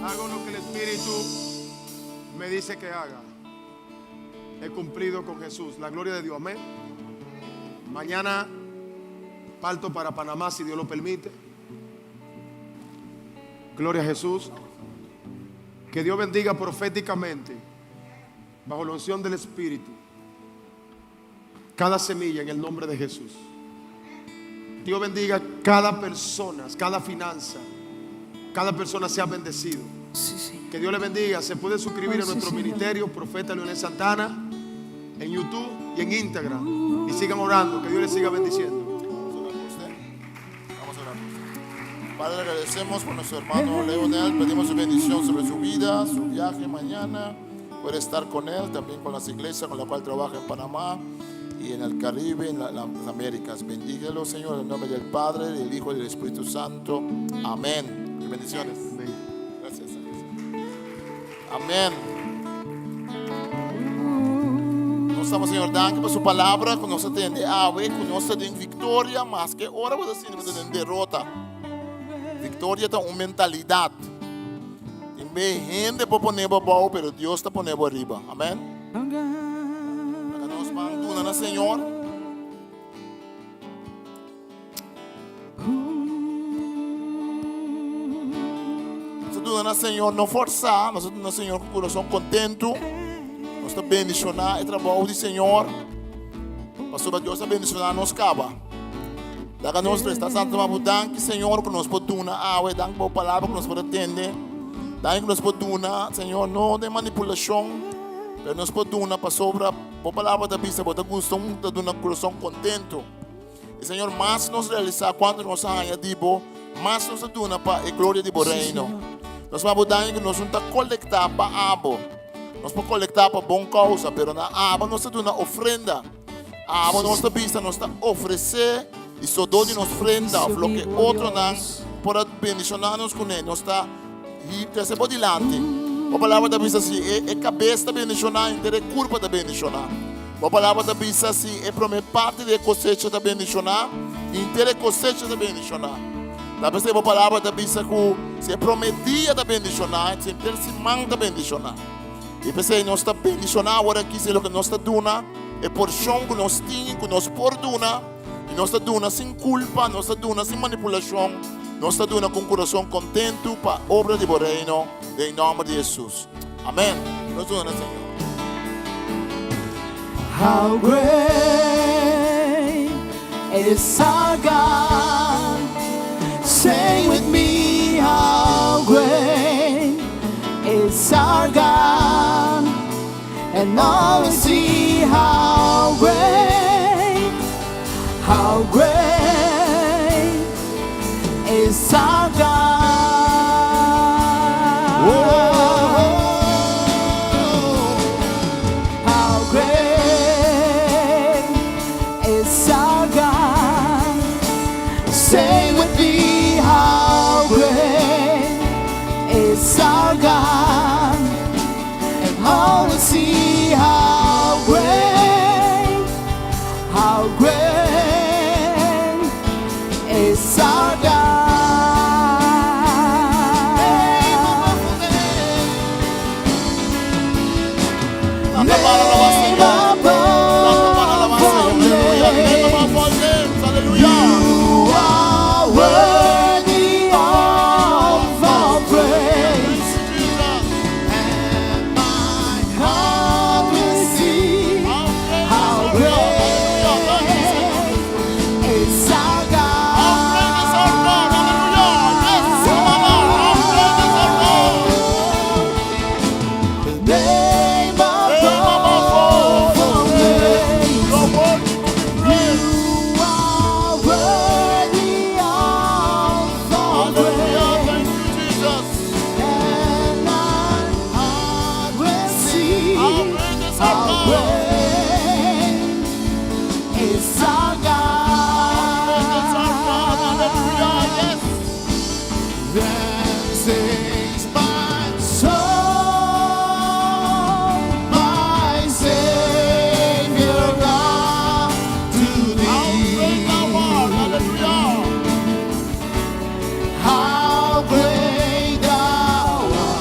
Hago lo que el Espíritu me dice que haga. He cumplido con Jesús. La gloria de Dios. Amén. Mañana parto para Panamá, si Dios lo permite. Gloria a Jesús. Que Dios bendiga proféticamente, bajo la unción del Espíritu, cada semilla en el nombre de Jesús. Dios bendiga cada persona, cada finanza, cada persona sea bendecido. Sí, Señor. Que Dios le bendiga. Se puede suscribir Oh, a sí, nuestro Señor. ministerio, Profeta Leonel Santana, en YouTube y en Instagram. Y sigan orando, que Dios les siga bendiciendo. Vamos a orar por usted. Vamos a orar por usted. Padre, agradecemos por nuestro hermano Leonel. Pedimos su bendición sobre su vida, su viaje mañana. Poder estar con él, también con las iglesias con la cual trabaja en Panamá y en el Caribe, en las Américas. Bendígelo, Señor, en el nombre del Padre, del Hijo y del Espíritu Santo. Amén. Y bendiciones. Amén. Gracias. Amén. Nos ta Señor danki pa su palabra, ku nos tin awe, ku nos tin viktoria, mas ku ora bo ta den derota. Viktoria ta un mentalidat. En bes hende por pone bo abou, pero Dios ta pone bo ariba. Amèn. Laga nos ban duna na Señor. Nos ta duna na Señor, no forsá, nos ta duna na Señor ku kurason kontentu. Nos ta bendishoná e trabou di Señor. Pasobra Dios a bendishoná nos kaba. Laga nos resta santo ma bo danki Señor ku nos por duna awe, danki pa bo palabra ku nos por atende. Danki ku nos por duna, Señor, no den manipulashon, pero nos por duna pasobra bo palabra ta bisa bo ta gusta un ta duna kurason kontentu. I Señor, mas nos realisá kuantu nos a haña di bo, mas nos ta duna pa e gloria di bo reino. Nos ma bo danki ku nos no ta kolektá pa abo. Nos por kolektá pa bon kousa, pero na abo nos ta duna ofrenda. Abo nos ta bisa nos ta ofresé i sodó di nos frenda òf loke otronan por a bendishoná nos kuné. Nos ta trese bo dilanti. Bo palabra ta bisa si e kabes ta bendishoná, henter e kurpa ta bendishoná. Bo palabra ta bisa si e promé parti di e kosecha ta bendishoná, henter e kosecha ta bendishoná. Ta p'esei bo palabra ta bisa ku si e promé dia ta bendishoná, henter siman ta bendishoná. I p'esei nos ta bendishoná awor aki si loke nos ta duna, e porshon ku nos tin i ku nos por duna, i nos ta duna sin kulpa, nos ta duna sin manipulashon, nos ta duna ku un kurason kontentu pa obra di bo Reino, den nòmber di Hesus. Amèn. Nos duna na Señor. How great is our God? Sing with me, how great is our God? And all will see how great is our God. How great is our God? Say with me, how great is our God? And all will see how great is our God. Lanta para alabá Señor. Lanta para alabá Señor. Aleluya. Name above all names. Aleluya. You are worthy of all praise. Jesus. And my heart will sing How how great is our God. Aleluya. Thank you, Señor. great is our How great is our God. God. Aleluya. Yes. Come on. How great is our God. Name Name above all above all names. You are worthy to be praised. You are worthy of all Hallelujah. praise. Thank you, Jesus. And my heart will sing How great is our how God. great is our Great is our God. Hallelujah. God. Yes. Then sings my soul, my Savior God, to How great thee. thou art. Hallelujah. How great thou art.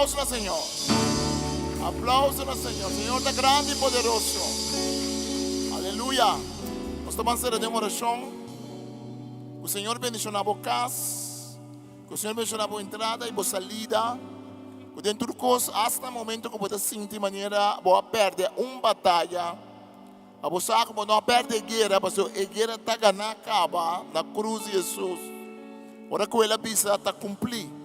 Aplauso na Señor. Aplauso na Señor. Señor ta grandi i poderoso. Aleluya. Nos ta ban sera den orashon. Ku Señor bendishoná bo kas. Ku Señor bendishoná bo entrada i bo salida. Ku den tur kos, asta momento ku bo ta sinti manera bo a pèrdè un bataya, pa bo sa ku bo no a pèrdè e guera, pasobra e guera ta ganá kaba na krus di Hesus. Ora ku el a bisa ta kumplí.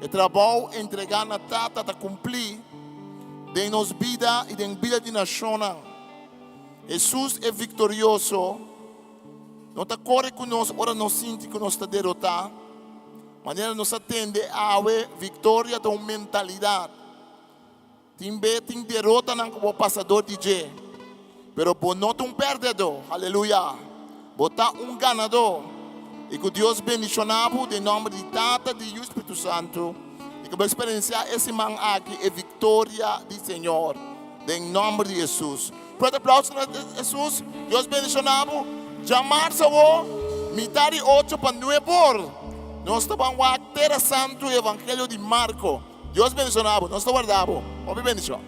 E trabou entregá na Tata ta kumplí den nos bida i den bida di nashonnan. Hesus e viktorioso no ta kore ku nos ora nos sinti ku nos ta derotá. Manera nos a tende awe, viktoria ta un mentalidat. Tin be tin derotanan ku bo pasa dor di dje, pero bo no ta un pèrdèdó. Aleluya! Bo ta un ganadó. I ku Dios bendishoná bo den nòmber di Tata, di Yu i Spiritu Santu. I ku bo eksperensiá e siman aki e viktoria di Señor den nòmber di Hesus. Fuerte aplauso na Hesus. Dios bendishoná bo. Djamarsa awo, mitá di ocho pa nuebor, nos ta ban wak Tera Santu, Evangelio di Marko. Dios bendishoná bo. Nos ta warda bo. Hopi bendishon.